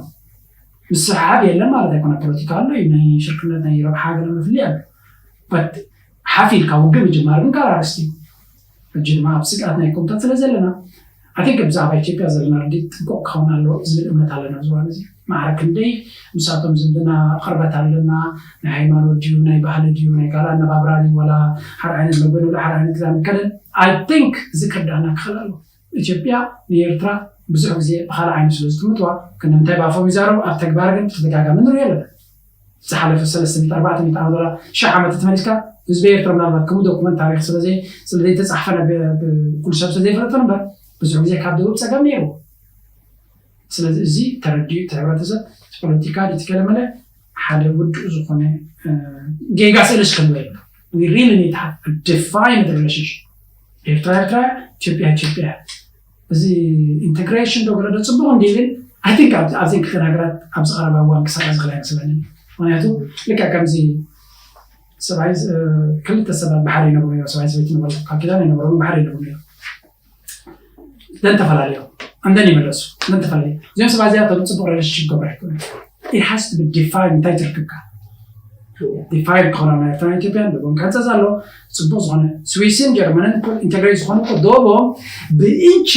ምስሕሓብ የለን ማለት ኣይኮነ። ፖለቲካ ኣሎ እዩ፣ ናይ ሽርክነት ናይ ረብሓ ገለ መፍልይ ኣሎ። በት ሓፍ ኢልካ ውግእ ምጅማር ግን ካልእ ኣርእስቲ እዩ። ሕጂ ድማ ኣብ ስግኣት ናይ ኮምታት ስለ ዘለና፣ I think ብዛዕባ ኢትዮጵያ ዘለና ርድኢት ጥንቁቕ ክኸውን ኣለዎ ዝብል እምነት ኣለና። ኣብዚ እዋን እዚ ማዕረ ክንደይ ምስኣቶም ዝምድና ቅርበት ኣለና፣ ናይ ሃይማኖት ድዩ፣ ናይ ባህሊ ድዩ፣ ናይ ካልእ ኣነባብራ ድዩ፣ ዋላ ሓደ ዓይነት መግቢ ንብላ፣ ሓደ ዓይነት ክዳን ንከደን፣ I think እዚ ክርዳእና ክኽእል ኣለዎ። ኢትዮጵያ ንኤርትራ ብዙሕ ግዜ ብኻልእ ዓይኒ ስለ ዝጥምትዋ፣ ክንዲ ምንታይ ብኣፎም ይዛረቡ፣ ኣብ ተግባር ግን ብተደጋጋሚ ንሪኦ ኣለና። ዝሓለፈ ሰለስተ ሚእቲ ኣርባዕተ ሚእቲ ዓመት ወላ ሽሕ ዓመት ተመሊስካ፣ ህዝቢ ኤርትራ ምናልባት ከምኡ ዶኩመንት ታሪኽ ስለ ዘይ-፣ ስለ ዘይተጻሕፈ ናብ ኩሉ ሰብ ስለ ዘይፈለጦ እምበር፣ ብዙሕ ግዜ ካብ ደቡብ ጸገም ነይርዎ። ስለዚ እዚ ተረዲኡ እቲ ሕብረተሰብ፣ እቲ ፖለቲካ ድዩ እቲ ገለመለ ሓደ ውዱእ ዝኾነ፣ እ፣ ጌጋ ስእሊ ስክንበ የብሉ። We really need to have a defined relationship. ኤርትራ ኤርትራ፣ ኢትዮጵያ ኢትዮጵያ። እዚ ኢንተግሬሽን ዶ ገለ ዶ ጽቡቕ እንዲ፣ ግን I think ኣብ፣ ኣብዘን ክልተ ሃገራት ኣብዚ ቀረባ እዋን ክሳብ ሕዚ ክላ ይመስለኒ። ምክንያቱ ልክዕ ከምዚ ሰብኣይ፣ እ፣ ክልተ ሰባት ብሓደ ይነብሩ ነይሮም፣ ሰብኣይ ሰበይቲ ይነብሩ፣ ካብ ኪዳን ይነብሩ፣ ብሓደ ይነብሩ ነይሮም። ደን ተፈላለዮም፣ and then ይመለሱ፣ ደን ተፈላለዮም። እዚኦም ሰባት እዚኣቶም ጽቡቕ ሪሌሽንሺፕ ክገብሩ ኣይክእሉን። It has to be defined፣ እንታይ ትርክብካ? ዲፋይን ክኾና ናይ ኤርትራን ኢትዮጵያን ልቦም ክሕጸጽ ኣሎ። ጽቡቕ ዝኾነ ስዊስን ጀርመንን እኮ ኢንተግሬት ዝኾኑ እኮ ዶቦም ብኢንች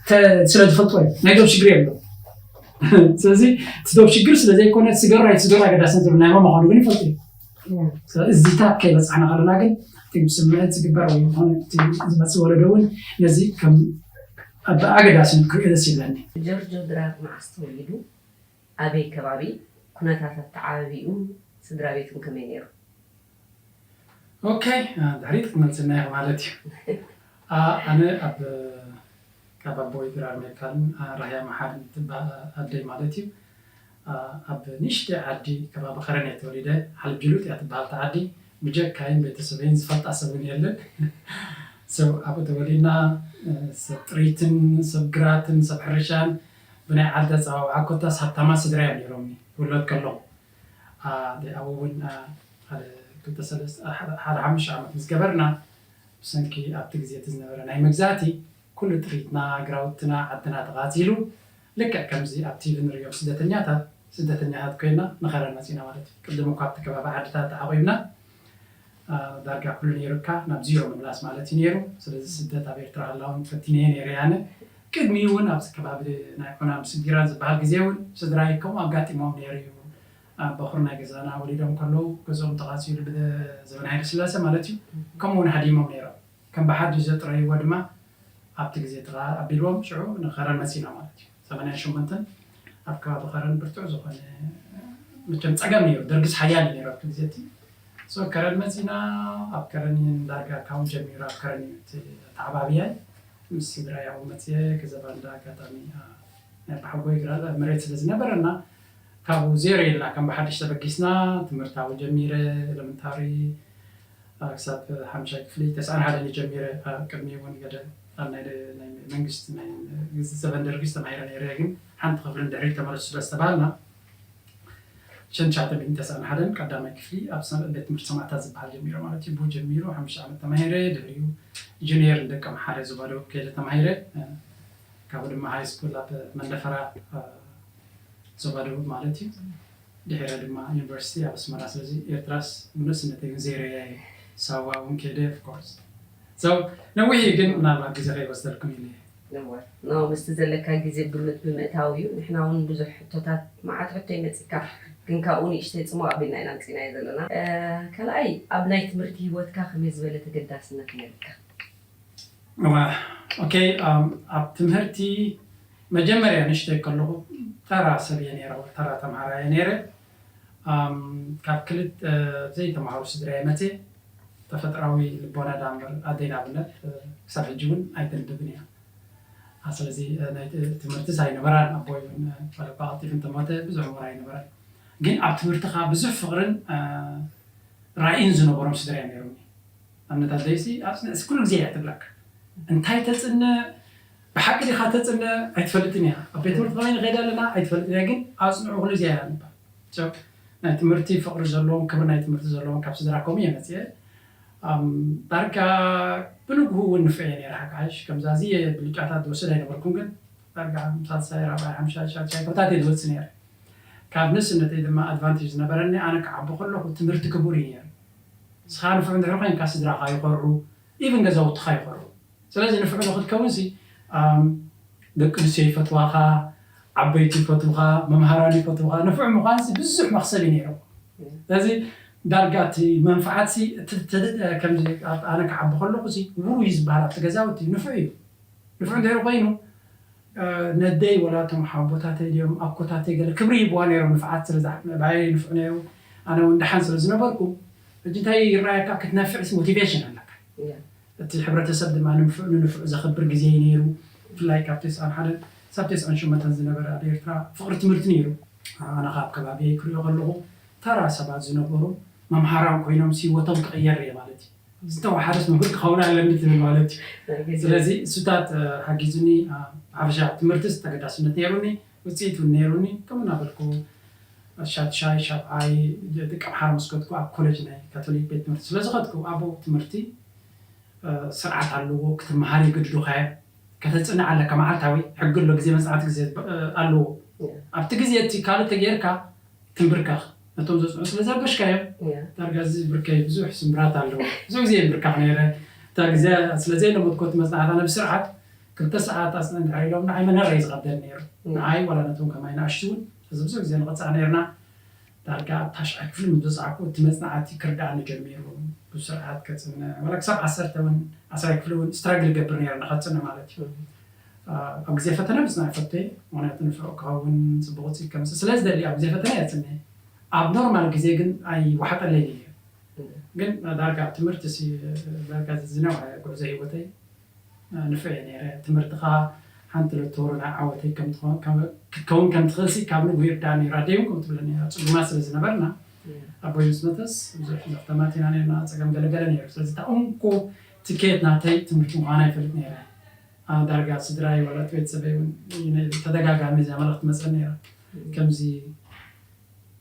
ተ-፣ ስለ ዝፈልጥዎ እዮም። ናይ ዶብ ሽግር የብሎም። ስለዚ እቲ ዶብ ሽግር ስለ ዘይኮነ፣ ስገሩ ኣይትስገሩ ኣገዳስነት የብሉን። ናይ ማማ ምዃኑ ግን ይፈልጡ እዮም። እዚታት ከይበጻሕና ከለና ግን እቲ ብስምዒት ዝግበር ወይ ዝኾነ እቲ ዝመጽእ ወለዶ እውን ነዚ ከም ኣብ ኣገዳስነት ክርእዮ ደስ ይብለኒ። ጆርጆ ድራር መዓስ ተወሊዱ? ኣበይ ከባቢ? ኩነታት ኣተዓባቢኡ ስድራ ቤቱን ከመይ ነይሩ? ኦኬ፣ አ፣ ድሕሪት ክትመልስና ኢኻ ማለት እዩ። አ፣ ኣነ ኣብ፣ ካብ ኣቦይ ድራር ሜካልን፣ አ፣ ራህያ መሓርን ትበሃል ኣደይ ማለት እዩ። አ፣ ኣብ ንእሽተይ ዓዲ ከባቢ ኸረን እየ ተወሊደ። ሓልብ ጅሉጥ እያ ትበሃል እታ ዓዲ። ብጀካይን ቤተሰበይን ዝፈልጣ ሰብ እውን የለን። ሰብ ኣብኡ ተወሊድና፣ እ፣ ሰብ ጥሪትን፣ ሰብ ግራትን፣ ሰብ ሕርሻን፣ ብናይ ዓዲ ኣጸዋውዓ ኮታስ ሃብታማት ስድራ እዮም ነይሮምኒ፣ ክውለድ ከለኹ። ኣ፣ ኣብኡ እውን፣ ኣ፣ ሓደ ክልተ ሰለስተ፣ ሓደ፣ ሓደ ሓሙሽተ ዓመት ምስ ገበርና፣ ብሰንኪ ኣብቲ ግዜ እቲ ዝነበረ ናይ መግዛእቲ፣ ኩሉ ጥሪትና፣ ግራውትና፣ ዓድና ተቓጺሉ፣ ልክዕ ከምዚ ኣብ ቲቪ ንርእዮም ስደተኛታት፣ ስደተኛታት ኮይና ንኸረን መጺና ማለት እዩ። ቅድም እኳ ኣብቲ ከባቢ ዓድታት ተዓቒብና፣ ኣ፣ ዳርጋ ኩሉ ነይሩካ ናብ ዚሮ ምምላስ ማለት እዩ ነይሩ። ስለዚ ስደት ኣብ ኤርትራ ክህላውን ፈቲነየ ነይረ ኣነ። ቅድሚኡ እውን ኣብዚ ከባቢ ናይ ዑናን ምስጊራን ዝበሃል ግዜ እውን ስድራይ ከምኡ ኣጋጢሞም ነይሩ እዩ። ኣብ በኹር ናይ ገዛና ወሊዶም ከለዉ ገዝኦም ተቓጺሉ ብዘበን ሃይለ ስላሴ ማለት እዩ። ከምኡ እውን ሃዲሞም ነይሮም። ከም ብሓድሽ ዘጥረይዎ ድማ ኣብቲ ግዜ እቲ ኸኣ ኣቢልዎም ሽዑ ንኸረን መጺና ማለት እዩ። ሰማንያን ሸሞንተን ኣብ ከባቢ ኸረን ብርቱዕ ዝኾነ መቸም ጸገም ነይሩ። ደርግስ ሓያል እዩ ነይሩ ኣብቲ ግዜ እቲ። ሶ ከረን መጺና፣ ኣብ ከረን ዳርጋ ካውን ጀሚሩ ኣብ ከረን እዩ እቲ ኣተዓባብያይ። ምስ ስድራይ ኣብኡ መጽየ፣ ገዛ ባንዳ ኣጋጣሚ፣ ኣ፣ ናይ ኣቦሓጎይ ግራ-፣ መሬት ስለ ዝነበረና፣ ካብኡ ዜሮ ኢልና ከም ብሓድሽ ተበጊስና፣ ትምህርቲ ኣብኡ ጀሚረ፣ ኤለመንታሪ፣ ኣ፣ ክሳብ ሓምሻይ ክፍሊ ተስዓን ሓደን ጀሚረ። ኣ፣ ቅድሚ እውን ገለ ኣብ ናይ ደ-፣ ናይ መንግስቲ፣ ናይ ዘበን ደርጊ ዝተማሂረ ነይረ፣ ግን ሓንቲ ክፍሊ ንድሕሪት ተመለሱ ስለ ዝተባሃልና፣ ሸንሻተ ሚእቲ ተስዓን ሓደን ቀዳማይ ክፍሊ ኣብ ሰ-፣ ቤት ትምህርቲ ሰማእታት ዝበሃል ጀሚረ ማለት እዩ። ብኡ ጀሚሩ ሓሙሽተ ዓመት ተማሂረ፣ ድሕሪኡ ጁኒየር ንደቂ ኣምሓረ ዞባ ደቡብ ከይደ ተማሂረ። እ፣ ካብኡ ድማ ሃይ ስኩል ኣብ መንደፈራ፣ እ፣ ዞባ ደቡብ ማለት እዩ። ድሒረ ድማ ዩኒቨርሲቲ ኣብ ኣስመራ። ስለዚ ኤርትራስ ንእስነተይ እውን ዘይረኣየ፣ ሳዋ እውን ከይደ፣ ኦፍ ኮርስ። So፣ ነዊሕ እዩ፣ ግን ምናልባት ግዜ ከይወስደልኩም ኢለ እየ። እወ። ኖ፣ ምስቲ ዘለካ ግዜ ግምት ብምእታው እዩ። ንሕና እውን ብዙሕ ሕቶታት፣ መዓት ሕቶ ይመጽካ፣ ግን ካብኡ ንእሽተይ ጽሙቕ ኣቢልና ኢና ኣምጺእናዮ ዘለና። እ፣ ካልኣይ፣ ኣብ ናይ ትምህርቲ ህይወትካ ከመይ ዝበለ ተገዳስነት ነይርካ? እወ፣ ኦኬ፣ ኣም፣ ኣብ ትምህርቲ መጀመርያ ንእሽተይ ከለኹ ተራ ሰብ እየ ነይረ፣ ተራ ተምሃራይ እየ ነይረ። ኣም፣ ካብ ክልተ ዘይተምሃሩ ስድራ እየ መጽየ። ተፈጥራዊ ልቦና ዳ እምበር ኣደይ ንኣብነት፣ እ፣ ክሳብ ሕጂ እውን ኣይተንብብን እያ። ኣ፣ ስለዚ፣ እ፣ ናይ ት-፣ ትምህርትስ ኣይነበራን። ኣቦይ እውን፣ እ፣ ዋላ እኳ ቀልጢፉ እንተሞተ ብዙሕ ምሁር ኣይነበረን። ግን ኣብ ትምህርትኻ ብዙሕ ፍቕርን ራእይን ዝነበሮም ስድራ እዮም ነይሮም። ኣብነት ኣደይሲ ኣፅንዕሲ ኩሉ ግዜ እያ ትብለካ። እንታይ ተፅንዕ፣ ብሓቂ ዲኻ ተፅንዕ ኣይትፈልጥን እያ። ኣብ ቤት ትምህርቲ ከመይ ንኸይድ ኣለና ኣይትፈልጥን እያ፣ ግን ኣፅንዑ ኩሉ ግዜ እያ ንባል። ናይ ትምህርቲ ፍቕሪ ዘለዎም፣ ክብሪ ናይ ትምህርቲ ዘለዎም ካብ ስድራ ከምኡ እየ መፅአ። ዳርጋ ብንግሁ እውን ንፍዕ እየ ነይረ። ሓቃሽ ከምዛዚ ብልጫታት ዝወስድ ኣይነበርኩም፣ ግን ዳርጋ ሳልሳይ ራብዓይ ሓምሻይ ሻድሻይ ክብታት እየ ዝወፅእ ነይረ። ካብ ንእስነተይ ድማ ኣድቫንቴጅ ዝነበረኒ ኣነ ክዓቢ ከለኹ ትምህርቲ ክቡር እዩ ነይሩ። ንስኻ ንፉዕ እንድሕር ኮይንካ ስድራኻ ይኾርዑ፣ ኢቭን ገዛውትኻ ይኾርዑ። ስለዚ ንፉዕ ንክትከውን ሲ ደቂ ኣንስትዮ ይፈትዋኻ፣ ዓበይቲ ይፈትውኻ፣ መምሃራን ይፈትውኻ። ንፉዕ ምዃን ሲ ብዙሕ መኽሰብ እዩ ነይሩ። ስለዚ ዳርጋ እቲ መንፍዓት ሲ ኣነ ክዓቢ ከለኹ ሲ ውሩይ ዝበሃል ኣብቲ ገዛውቲ ንፉዕ እዩ። ንፉዕ እንድሕር ኮይኑ ነደይ ወላ እቶም ሓቦታተይ ድዮም ኣኮታተይ ገለ ክብሪ ይህብዋ ነይሮም። ንፍዓት ስለ ዝዓበየ ንፉዕ ነይሩ፣ ኣነ እውን ደሓን ስለ ዝነበርኩ። ሕጂ እንታይ ይረኣየካ? ክትነፍዕ ሞቲቬሽን ኣለካ። እቲ ሕብረተሰብ ድማ ንንፉዕ ዘኽብር ግዜ እዩ ነይሩ። ብፍላይ ካብ ተስዓን ሓደን ሳብ ተስዓን ሸሞንተን ዝነበረ ኣብ ኤርትራ ፍቕሪ ትምህርቲ ነይሩ። ኣነ ካብ ከባቢየይ ክሪኦ ከለኹ ተራ ሰባት ዝነበሩ መምሃራን ኮይኖም ህይወቶም ክቕየር እየ ማለት እዩ። ዝተወሓደስ መምህር ክኸውን ኣለኒ ትብል ማለት እዩ። ስለዚ እሱታት ሓጊዙኒ። ሓፈሻ ትምህርትስ ተገዳስነት ነይሩኒ፣ ውፅኢት እውን ነይሩኒ። ከምኡ እናበልኩ ሻድሻይ ሻብዓይ ደቂ ኣምሓራ ምስ ከድኩ ኣብ ኮሌጅ ናይ ካቶሊክ ቤት ትምህርቲ ስለ ዝኸድኩ ኣብኡ ትምህርቲ ስርዓት ኣለዎ። ክትመሃር ይግድዱኻ እዮም። ከተፅንዕ ኣለካ መዓልታዊ ሕጊ ኣሎ። ግዜ መፅናዕቲ ግዜ ኣለዎ። ኣብቲ ግዜ እቲ ካልእ ተገይርካ ትንብርከኽ ነቶም ዘፅንዑ ስለ ዘረበሽካዮም። ዳርጋ እዚ ብርከይ ብዙሕ ስምብራት ኣለዎ። ብዙሕ ግዜ ይንብርከኽ ነይረ። እታ ግዜ ስለ ዘይለመድኮ እቲ መፅናዕቲ ኣነ ብስርዓት ክልተ ሰዓት ኣፅንዕ እንድሕር ኢሎም ንዓይ መነረይ ዝቐደል ነይሩ። ንዓይ ዋላ ነቶም ከማይ ንኣሽቱ እውን እዚ ብዙሕ ግዜ ንቐፃዕ ነይርና። ዳርጋ ኣብ ታሽዓይ ክፍሊ ምስ በፃዕኩ እቲ መፅናዕቲ ክርድኣኒ ጀሚሩ። ብስርዓት ከፅንዕ ዋላ ክሳብ ዓሰርተ እውን ዓስራይ ክፍሊ እውን ስትራግል ይገብር ነይረ ንኸፅንዕ ማለት እዩ። ኣብ ግዜ ፈተነ ምፅናዕ ይፈቱ እየ። ምክንያቱ ንፍዑ ክኸውን ፅቡቅ ውፅኢት ከምፅእ ስለ ዝደሊ ኣብ ግዜ ፈተነ እየ ፅንዕ። ኣብ ኖርማል ግዜ ግን ኣይወሓጠለይን እዩ። ግን ዳርጋ ኣብ ትምህርቲ ዳርጋ ዝነውሐ ጉዕዞ ህይወተይ ንፍዕ እየ ነይረ። ትምህርትኻ ሓንቲ ለተወሩ ናይ ዓወተይ ክትከውን ከም ትኽእል ሲ ካብ ንግሁ ይርዳእ ነይሩ። ኣደይ እውን ከም ትብለ ነይራ። ፅጉማት ስለ ዝነበርና ኣቦይ ምስ መተስ ብዙሕ ዘኽተማት ኢና ነርና። ፀገም ገለገለ ነይሩ። ስለዚ እታ እንኮ ትኬት ናተይ ትምህርቲ ምዃና ይፈልጥ ነይረ። ዳርጋ ስድራይ ወላ ቤተሰበይ እውን ተደጋጋሚ እዚኣ መልእኽቲ መፀኒ ነይራ። ከምዚ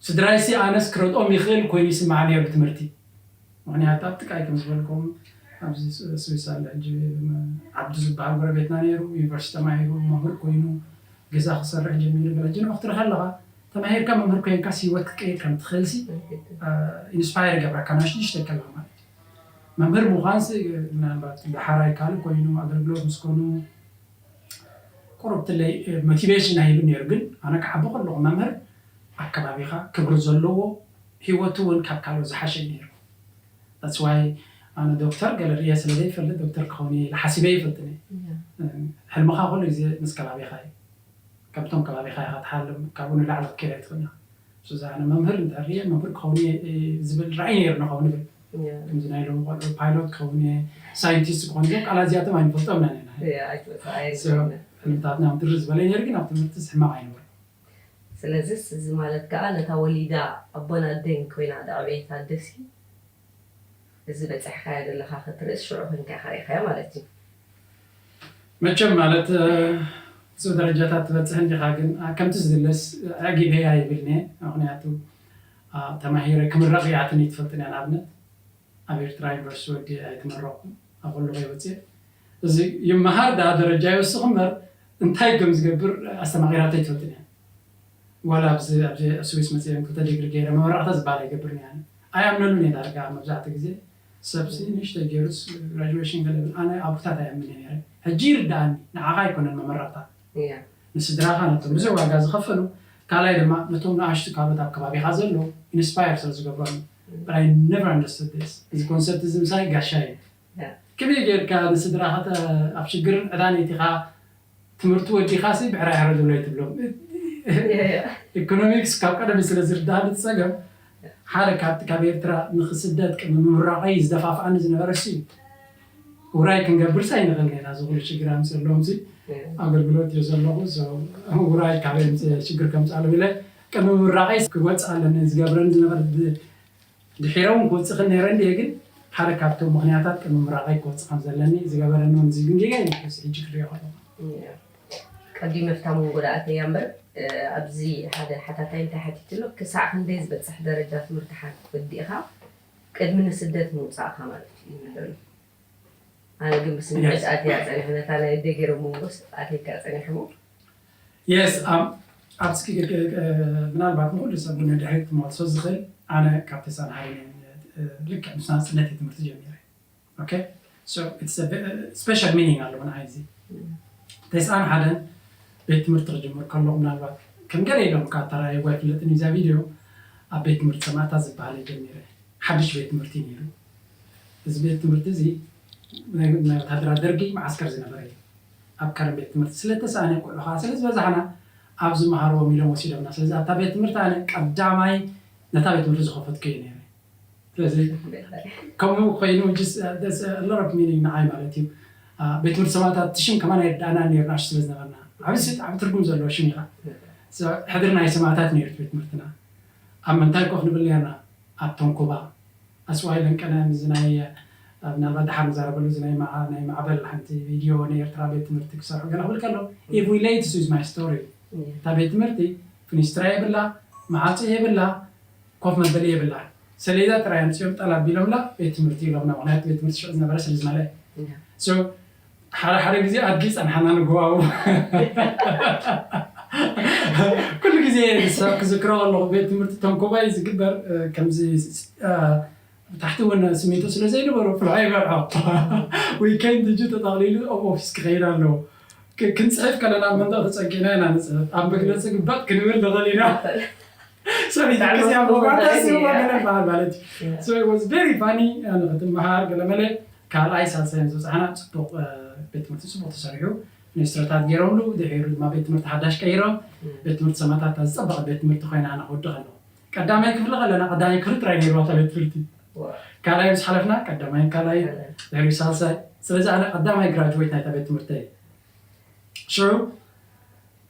ስድራይሲ ኣነስ ክረድኦም ይኽእል ኮይኑ ይስምዓ ነይሩ ትምህርቲ። ምኽንያቱ ኣብ ጥቃይ ከም ዝበልኩም ኣብዚ ስዊስ ኣሎ ሕጂ ዓብዱ ዝበሃል ጎረቤትና ነይሩ። ዩኒቨርሲቲ ተማሂሩ መምህር ኮይኑ ገዛ ክሰርሕ ጀሚሩ። ገለ ሕጂ ንዑ ክትርኢ ከለኻ ተማሂርካ መምህር ኮይንካ ህይወት ክትቀይር ከም ትኽእልሲ ኢንስፓየር ይገብረካ ናሽዱሽተ ከለኻ ማለት እዩ። መምህር ምዃንሲ ምናልባት ዳሓራይ ካልእ ኮይኑ ኣገልግሎት ምስ ኮኑ ቁሩብ ትለይ ሞቲቬሽን ኣይህብን ነይሩ። ግን ኣነ ክዓቢ ከለኹ መምህር ኣብ ከባቢኻ ክብሪ ዘለዎ ህይወቱ እውን ካብ ካልኦት ዝሓሸ እዩ ነይሩ። That's why ኣነ ዶክተር ገለ ርእየ ስለ ዘይፈልጥ ዶክተር ክኸውን እየ ኢለ ሓሲበ ይፈልጥን እየ። ሕልምኻ ኩሉ ግዜ ምስ ከባቢኻ እዩ። ከምቶም ከባቢኻ ኢኻ ትሓልም፣ ካብኡ ንላዕሊ ክትከይድ ኣይትኽእልን ኢኻ። ስለዚ ኣነ መምህር እንተርእየ መምህር ክኸውን እየ ዝብል ራእይ ነይሩ ንኸውን ንብል ከምዚ ናይ ሎም ቆልዑ ፓይሎት ክኸውን እየ ሳይንቲስት ክኾን እዞም ቃላት እዚኣቶም ኣይንፈልጦም ኢና ነና። ሕልምታትና ድር ዝበለ ነይሩ ግን ኣብ ትምህርቲ ሕማቕ ኣይነበረ። ስለዚስ እዚ ማለት ከዓ ነታ ወሊዳ ኣቦን ኣደን ኮይና ዝዓበየት ኣደሲ እዚ በፂሕካዮ ዘለኻ ክትርእስ ሽዑ ኮይንካ ኢኻ ሪኢኻዮ ማለት እዩ። መቸም ማለት እዚ ደረጃታት ትበፅሕ እንዲኻ ግን ከምቲ ዝድለስ ኣጊበያ ይብል ነ ምክንያቱ ተማሂረ ክምረቕ እያትኒ ትፈልጥን እያ ንኣብነት ኣብ ኤርትራ ዩኒቨርሲቲ ወዲ ኣይተመረቕኩ ኣብ ከለኹ ወፅየ እዚ ይመሃር ዳ ደረጃ ይወስኹ እምበር እንታይ ከም ዝገብር ኣስተማቒራተይ ትፈልጥን እያ ዋላ ኣብዚ ኣብዚ ስዊስ መፅኦም ክልተ ዲግሪ ገይረ መመረቕታ ዝበሃል ኣይገብርን እያ ኣይኣምነሉን እየ ዳርጋ መብዛሕትኡ ግዜ ሰብሲ ንእሽተይ ገይሩስ ግራጁዌሽን ገለ ይብል ኣነ ኣቦታት ኣይኣምን እየ ነይረ ሕጂ ይርድኣኒ ንዓኻ ኣይኮነን መመረቕታ ንስድራኻ ነቶም ብዙሕ ዋጋ ዝኸፈሉ ካልኣይ ድማ ነቶም ንኣሽቱ ካልኦት ኣብ ከባቢኻ ዘለዉ ኢንስፓየር ስለ ዝገብሮም but I never understood this እዚ ኮንሰፕት እዚ ምሳይ ጋሻ እዩ ከመይ ጌርካ ንስድራኻ ኣብ ሽግርን ዕዳን እቲኻ ትምህርቲ ወዲኻሲ ብዕራይ ሕረዱለይ ትብሎም ኢኮኖሚክስ ካብ ቀደም ስለ ዝርዳእኒ እቲ ፀገም ሓደ ካብቲ ካብ ኤርትራ ንክስደድ ቅድሚ ምምራቐይ ዝደፋፍኣኒ ዝነበረ እሱ እዩ ውራይ ክንገብርስ ኣይንኽእልን ኢና እዚ ኩሉ ሽግር ኣምፅእ ኣለዎም ሲ ኣገልግሎት እየ ዘለኹ ውራይ ካበይ ምፅእ ሽግር ከምፅእ ኣለዉ ኢለ ቅድሚ ምራቐይ ክወፅእ ኣለኒ ዝገብረኒ ዝነበረ ድሒረ እውን ክወፅእ ክእል ነይረ እንድየ፣ ግን ሓደ ካብቶም ምኽንያታት ቅድሚ ምራቐይ ክወፅእ ከም ዘለኒ ዝገበረኒ እውን እዚ ግን ጌጋ እዩ። ሕጂ ክሪኦ ከለኹ ቀዲመ ፍታ መንጎ ደኣ እተያ እምበር ኣብዚ ሓደ ሓታታይ እንታይ ሓቲትሎ ክሳዕ ክንደይ ዝበፅሕ ደረጃ ትምህርትኻ ወዲእኻ ቅድሚ ንስደት ምውፃእኻ ማለት እዩ ይብለሉ። ኣነ ግን ብስምዒት ኣትያ ፀኒሐ ነታ ናይ ኣደይ ገይሮም መንጎስ ኣትየካ ፀኒሐሞ። የስ ኣብ ኣብስኪ ምናልባት ንኩሉ ሰብ ንድሕሪት ክመልሶ ዝኽእል ኣነ ካብ ተሳን ሃሪነ ልክዕ ምስ ናፅነት ትምህርቲ ጀሚረ okay so it's a special meaning ኣለዎ ንዓይ እዚ ተስዓን ሓደን ቤት ትምህርቲ ክጅምር ከለኹ ምናልባት ከም ገለ ኢሎም ካብ ተራእይዋ ኣይፍለጥን እዩ እዛ ቪድዮ ኣብ ቤት ትምህርቲ ሰማእታት ዝበሃል ጀሚረ ሓድሽ ቤት ትምህርቲ ነይሩ እዚ ቤት ትምህርቲ እዚ ናይ ወታደራት ደርጊ መዓስከር ዝነበረ እዩ ኣብ ከረን ቤት ትምህርቲ ስለተሰኣነ ቆልዑ ከዓ ስለዝበዛሕና ኣብ ዝመሃርዎም ኢሎም ወሲዶምና ስለዚ ኣብታ ቤት ትምህርቲ ኣነ ቀዳማይ ነታ ቤት ትምህርቲ ዝኸፈትኩ እየ ነይረ ስለዚ ከምኡ ኮይኑ lot of meaning ንዓይ ማለት እዩ ቤት ትምህርቲ ሰማእታት እቲ ሽም ከማን ኣይረዳእና ነይሩ ናሽ ስለዝነበርና ዓብሲ ዓብ ትርጉም ዘለዎ ሽም ኢኻ ሕድሪ ናይ ሰማእታት ነይሩ ቤት ትምህርትና ኣብ ምንታይ ኮፍ ንብል ነርና ኣብ ተንኮባ ኣስዋይ ለንቀነ እዚ ናይ ምናልባት ድሓር ንዛረበሉ እዚ ናይ ማዕበል ሓንቲ ቪድዮ ናይ ኤርትራ ቤት ትምህርቲ ክሰርሑ ገለ ክብል ከሎ if we late is my story እታ ቤት ትምህርቲ ፍኒስትራ የብላ መዓፆ የብላ ኮፍ መበሊ የብላ ሰሌዳ ጥራይ ኣምፅኦም ጠላ ቢሎምላ ቤት ትምህርቲ ኢሎምና ምክንያቱ ቤት ትምህርቲ ሽዑ ዝነበረ ስለ ዝመለ ሓደ ሓደ ግዜ ኣድጊ ጸንሓና ንጎባቡ ኩሉ ግዜ ክዝክሮ ኣለኹ ቤት ትምህርቲ ተንኮባይ ዝግበር ከምዚ ብታሕቲ እውን ስሚንቶ ስለ ዘይነበሮ ፍልሖ ይበልዖ ዊኬንድ እጁ ተጠቕሊሉ ኣብ ኦፊስ ክኸይድ ኣለዎ ክንፅሕፍ ከለና ኣብ መንደቕ ተፀጊዕና ኢና ንፅሕፍ ኣብ መግለፂ ግባጥ ክንብል ንኽእል ኢና ሰብ ይጠቅስ ያ ሞባታ ስዋ ገለ በሃል ማለት እዩ so it was very funny ክትመሃር ገለ መለ ካልኣይ ሳልሳይን ዝበፅሓና ፅቡቅ ቤት ትምህርቲ ፅቡቅ ተሰሪሑ ሚኒስትርታት ገይሮምሉ ድሒሩ ድማ ቤት ትምህርቲ ሓዳሽ ቀይሮም ቤት ትምህርቲ ሰማታት ዝፀበቀ ቤት ትምህርቲ ኮይና ኣነ ክወዲ ከለኩ ቀዳማይ ክፍሊ ከለና ቀዳማይ ክፍሊ ጥራይ ነይርዋ እታ ቤት ትምህርቲ ካልኣይ ምስ ሓለፍና ቀዳማይ ካልኣይ ድሕሪ ሳልሳይ ስለዚ ኣነ ቀዳማይ ግራጅዌት ናይታ ቤት ትምህርቲ ሽዑ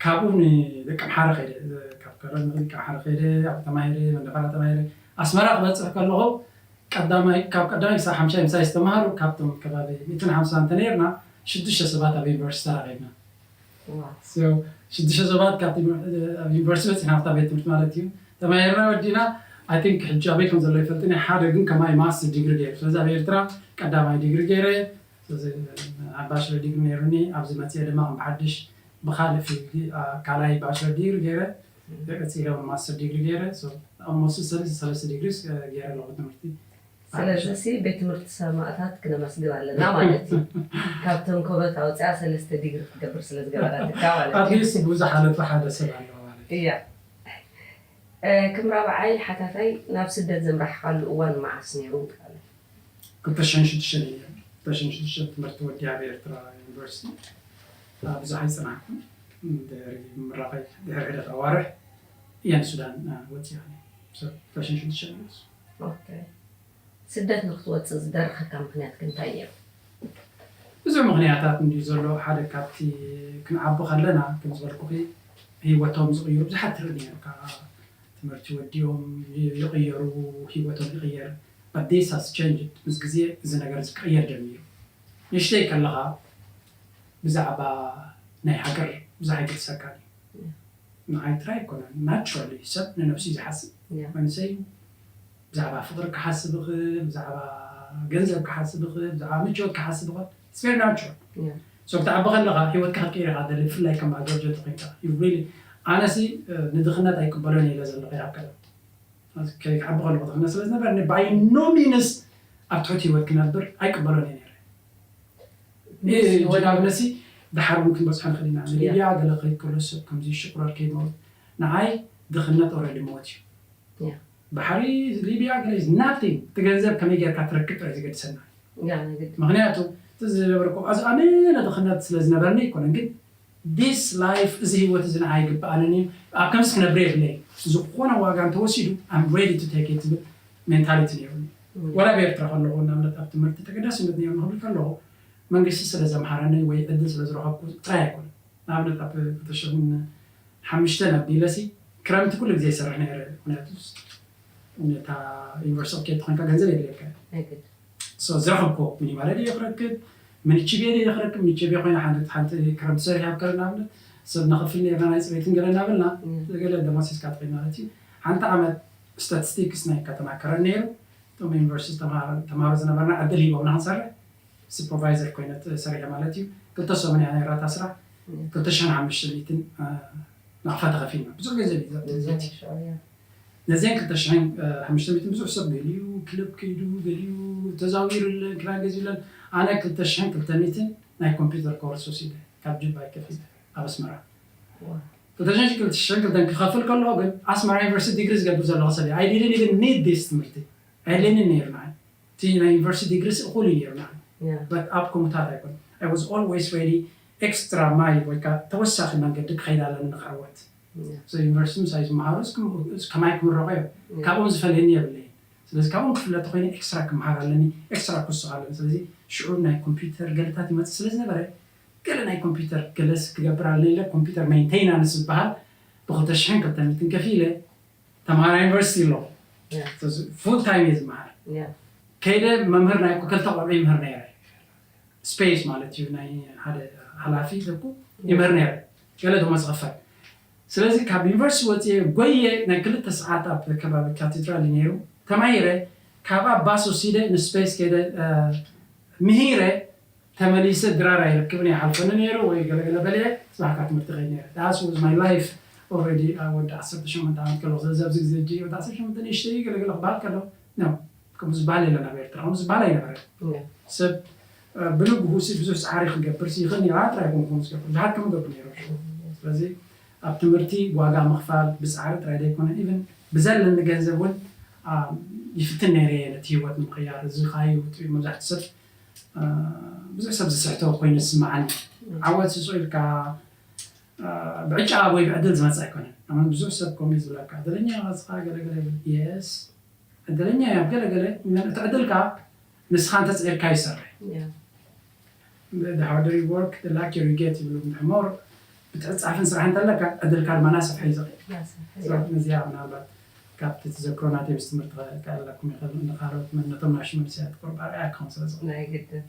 ካብኡ ንደቂ ኣምሓራ ከይደ ካብ ከረን ንኽእል ደቂ ኣምሓራ ከይደ ኣብ ተማሂረ መንደፈራ ተማሂረ ኣስመራ ክበፅሕ ከለኹ ቀዳማይ ካብ ቀዳማይ ክሳብ ሓምሻይ ምሳይ ዝተምሃሩ ካብቶም ከባቢ ሚእትን ሓምሳ እንተነይርና ሽዱሽተ ሰባት ኣብ ዩኒቨርሲቲ ተራኺብና ሽዱሽተ ሰባት ካብ ኣብ ዩኒቨርሲቲ በፂሕና ኣብታ ቤት ትምህርቲ ማለት እዩ ተማሂርና ወዲና I think ሕጂ ኣበይ ከም ዘሎ ይፈልጥን ሓደ ግን ከማይ ማስተር ዲግሪ ገይሩ ስለዚ ኣብ ኤርትራ ቀዳማይ ዲግሪ ገይረ ኣብ ባችለር ዲግሪ ነይሩኒ ኣብዚ መፅየ ድማ ከም ብሓድሽ ብካልእ ፊልዲ ካልኣይ ባችለር ዲግሪ ገይረ ቀፂለ ማስተር ዲግሪ ገይረ almost ሰለስተ ዲግሪ ገይረ ኣለኹ ትምህርቲ ስለዚ ሲ ቤት ትምህርቲ ሰማእታት ክነመስግን ኣለና ማለት እዩ ካብተን ኮበት ኣውፅኣ ሰለስተ ዲግሪ ክትገብር ስለ ዝገበረትካ ማለት እዩ ኣትሊስት ብዝሓለፈ ሓደ ሰብ ኣለዎ ማለት እዩ እያ ክም ራብዓይ ሓታታይ ናብ ስደት ዘምራሕካሉ እዋን መዓስ ነይሩ ክልተ ሽሕን ሽዱሽተን እየ ክልተ ሽሕን ሽዱሽተን ትምህርቲ ወዲኣ ኣብ ኤርትራ ዩኒቨርሲቲ ብዙሕ ኣይፅናሕኩን ድሕሪ ምራቐይ ድሕሪ ሒደት ኣዋርሕ እየ ንሱዳን ወፂኣ ክልተ ሽሕን ሽዱሽተን ስደት ንክትወፅእ ዝደረኸካ ምክንያት ግን እንታይ ነይሩ? ብዙሕ ምክንያታት እንድዩ ዘሎ ሓደ ካብቲ ክንዓቢ ከለና ከም ዝበልኩኺ ህይወቶም ዝቕይሩ ብዙሓት ትርኢ ነይርካ ትምህርቲ ወዲኦም ይቕየሩ ህይወቶም ይቕየር but this has changed ምስ ግዜ እዚ ነገር እዚ ክቕየር ጀሚሩ ንእሽተይ ከለኻ ብዛዕባ ናይ ሃገር ብዙሕ ኣይገድሰካን እዩ ንዓይ ጥራይ ኣይኮነን naturally ሰብ ንነብሱ እዩ ዝሓስብ መንእሰይ ብዛዕባ ፍቅሪ ክሓስብ ይኽእል ብዛዕባ ገንዘብ ክሓስብ ይኽእል ብዛዕባ ምቾት ክሓስብ ይኽእል it's very natural so ክትዓቢ ከለኻ ሂወትካ ክትቀይር ኢኻ ደሊ ብፍላይ ከም ኣገርጀ ተኮይንካ you really ኣነሲ ንድኽነት ኣይቅበሎን እየ ኢለ ዘለኹ ኣብ ቀደም ከይክዓቢ ከለኹ ድኽነት ስለ ዝነበረኒ by no means ኣብ ትሑት ሂወት ክነብር ኣይቅበሎን እየ ነይረ ወዳብነሲ ድሓር እውን ክንበፅሖ ንኽእል ኢና ንሊብያ ገለ ከይከሎ ሰብ ከምዚ ሽቁረር ከይመውት ንዓይ ድኽነት already ሞት እዩ ባሕሪ ሊብያ ገለ nothing እቲ ገንዘብ ከመይ ጌርካ ትረክብ ጥራይ ዝገድሰና ምክንያቱ እቲ ዝነበርኩ ኣብዚ ኣመና ድኽነት ስለ ዝነበረኒ ኣይኮነን ግን this life እዚ ህይወት እዚ ንዓይ ይግብኣንን እዩ ኣብ ከምዚ ክነብር የብለይ ዝኾነ ዋጋ እንተወሲዱ I'm ready to take it ዝብል mentality ነይሩኒ ወላ ኣብ ኤርትራ ከለኹ ንኣብነት ኣብ ትምህርቲ ተገዳስነት ነይሩ ንክብል ከለኹ መንግስቲ ስለ ዘምሃረኒ ወይ ዕድል ስለ ዝረኸብኩ ጥራይ ኣይኮነን ንኣብነት ኣብ ክልተ ሽሕን ሓሙሽተን ኣቢለሲ ክረምቲ ኩሉ ግዜ ይሰርሕ ነይረ። ምክንያቱ ነታ ዩኒቨርሲቲ ክትከይድ ተኾንካ ገንዘብ የድልየካ። ዝረኸብኩዎ ሚኒማለ ድየ ክረክብ፣ ምንችቤ ድየ ክረክብ፣ ምንችቤ ኮይና ሓንቲ ሓንቲ ክረምቲ ሰሪሕ ኣብ ከረና ንኣብነት ሰብ ነኸፍል ነርና ናይ ፅሬትን ገለ እናበልና ገለ ደሞሲስካ ትኸይድ ማለት እዩ። ሓንቲ ዓመት ስታቲስቲክስ ናይ ከተማ ከረን ነይሩ። እቶም ዩኒቨርሲቲ ተምሃሮ ዝነበርና ዕድል ሂቦምና ክንሰርሕ ሱፐርቫይዘር ኮይነ ሰሪሐ ማለት እዩ። ክልተ ሰሙን እያ ነይራታ ስራሕ። ክልተ ሽሕን ሓሙሽተ ሚእትን ናቕፋ ተኸፊልና። ብዙሕ ገንዘብ እዩ። ነዚአን ክልተ ሽሕን ሓሙሽተ ሚእትን ብዙሕ ሰብ ገሊኡ ክለብ ከይዱ ገሊኡ ተዛዊሩለን ክዳን ገዚኡለን። ኣነ ክልተ ሽሕን ክልተ ሚእትን ናይ ኮምፒውተር ኮርስ ወሲደ ካብ ጁባ ይከፍል ኣብ ኣስመራ። ክልተ ሽሕን ክልተ ሽሕን ክልተን ክኸፍል ከለኹ ግን ኣስመራ ዩኒቨርሲቲ ዲግሪ ዝገብር ዘለኹ ሰብ እየ። I didn't even need this ትምህርቲ ኣይድልየንን ነይሩ ንዓይ። እቲ ናይ ዩኒቨርሲቲ ዲግሪስ እኹል እዩ ነይሩ ንዓይ። But ኣብ ከምኡታት ኣይኮን። I was always ready extra mile ወይ ከዓ ተወሳኺ መንገዲ ክኸይድ ኣለኒ ንኽዕወት። ዩኒቨርሲቲ ምሳይ ዝመሃሩ ከማይ ክምረቑ እዮም። ካብኦም ዝፈልየኒ የብለይን። ስለዚ ካብኦም ክፍለ ተኮይነ ኤክስትራ ክመሃር ኣለኒ፣ ኤክስትራ ክውስኽ ኣለኒ። ስለዚ ሽዑ ናይ ኮምፒውተር ገለታት ይመፅእ ስለ ዝነበረ ገለ ናይ ኮምፒውተር ገለስ ክገብር ኣለኒ ኢለ ኮምፒውተር ሜንቴናንስ ዝበሃል ብክልተ ሽሕን ክልተ ሚእትን ከፊለ ተምሃራይ ዩኒቨርሲቲ ኣለኹ። ፉል ታይም እየ ዝመሃር። ከይደ መምህር ናይ ክልተ ቆልዑ ይምህር ነይረ። ስፔስ ማለት እዩ ናይ ሓደ ሓላፊ ዘኩ ይምህር ነይረ። ገለ ደሞ ዝኸፈል። ስለዚ ካብ ዩኒቨርሲቲ ወፅየ ጎየ ናይ ክልተ ሰዓት ኣብ ከባቢ ካቴድራል እዩ ነይሩ። ተማሂረ ካብኣ ባስ ወሲደ ንስፔስ ከይደ ምሂረ ተመሊሰ ድራር ኣይረክብን ይሓልፈኒ ነይሩ ወይ ገለገለ በልየ ጽባሕካ ትምህርቲ ከይድ ነይረ። That was my life already። ወዲ ዓሰርተ ሸሞንተ ዓመት ከለኹ ስለዚ ኣብዚ ግዜ እጂ ወዲ ዓሰርተ ሸሞንተ ንእሽተይ ገለገለ ክበሃል ከሎ no ከምኡ ዝበሃል የለን ኣብ ኤርትራ ከምኡ ዝበሃል ኣይነበረን። ሰብ ብንግሁ ሲ ብዙሕ ፃዕሪ ክገብር ሲ ይኽእል ነይሩ ኣነ ጥራይ ኮንኩ ዝገብር ብዙሓት ከም ገብሩ ነይሩ። ስለዚ ኣብ ትምህርቲ ዋጋ ምኽፋል ብፃዕሪ ጥራይ ዘይኮነ ኢቨን ብዘለኒ ገንዘብ እውን ይፍትን ነይረ እየ ነቲ ህይወት ንምቕያር። እዚ ካዩ መብዛሕትኡ ሰብ ብዙሕ ሰብ ዝስሕቶ ኮይኑ ዝስምዓኒ። ዓወት ስጹ ኢልካ ብዕጫ ወይ ብዕድል ዝመጽእ ኣይኮነን። ኣነ ብዙሕ ሰብ ከምኡ እዩ ዝብለካ ዕድለኛ ኢኻ ንስኻ ገለገለ ይብል። የስ ዕድለኛ እያ ገለገለ እቲ ዕድል ከዓ ንስኻ እንተፅዒርካ ይሰርሕ። The harder you work the luckier you get ይብሉ። ምሕሞር ብትዕፃፍን ስራሕ እንተለካ ዕድልካ ድማ ናሰፍሐ እዩ ዝኽእል። ነዚኣ ምናልባት ካብቲ ተዘክሮ ናተይ ምስ ትምህርቲ ከለኩም ይኽእል ንካልኦት መንነቶም ናሽመንስያ ትቁርብ ኣርኣያ ክኸውን ስለ ዝኽእል።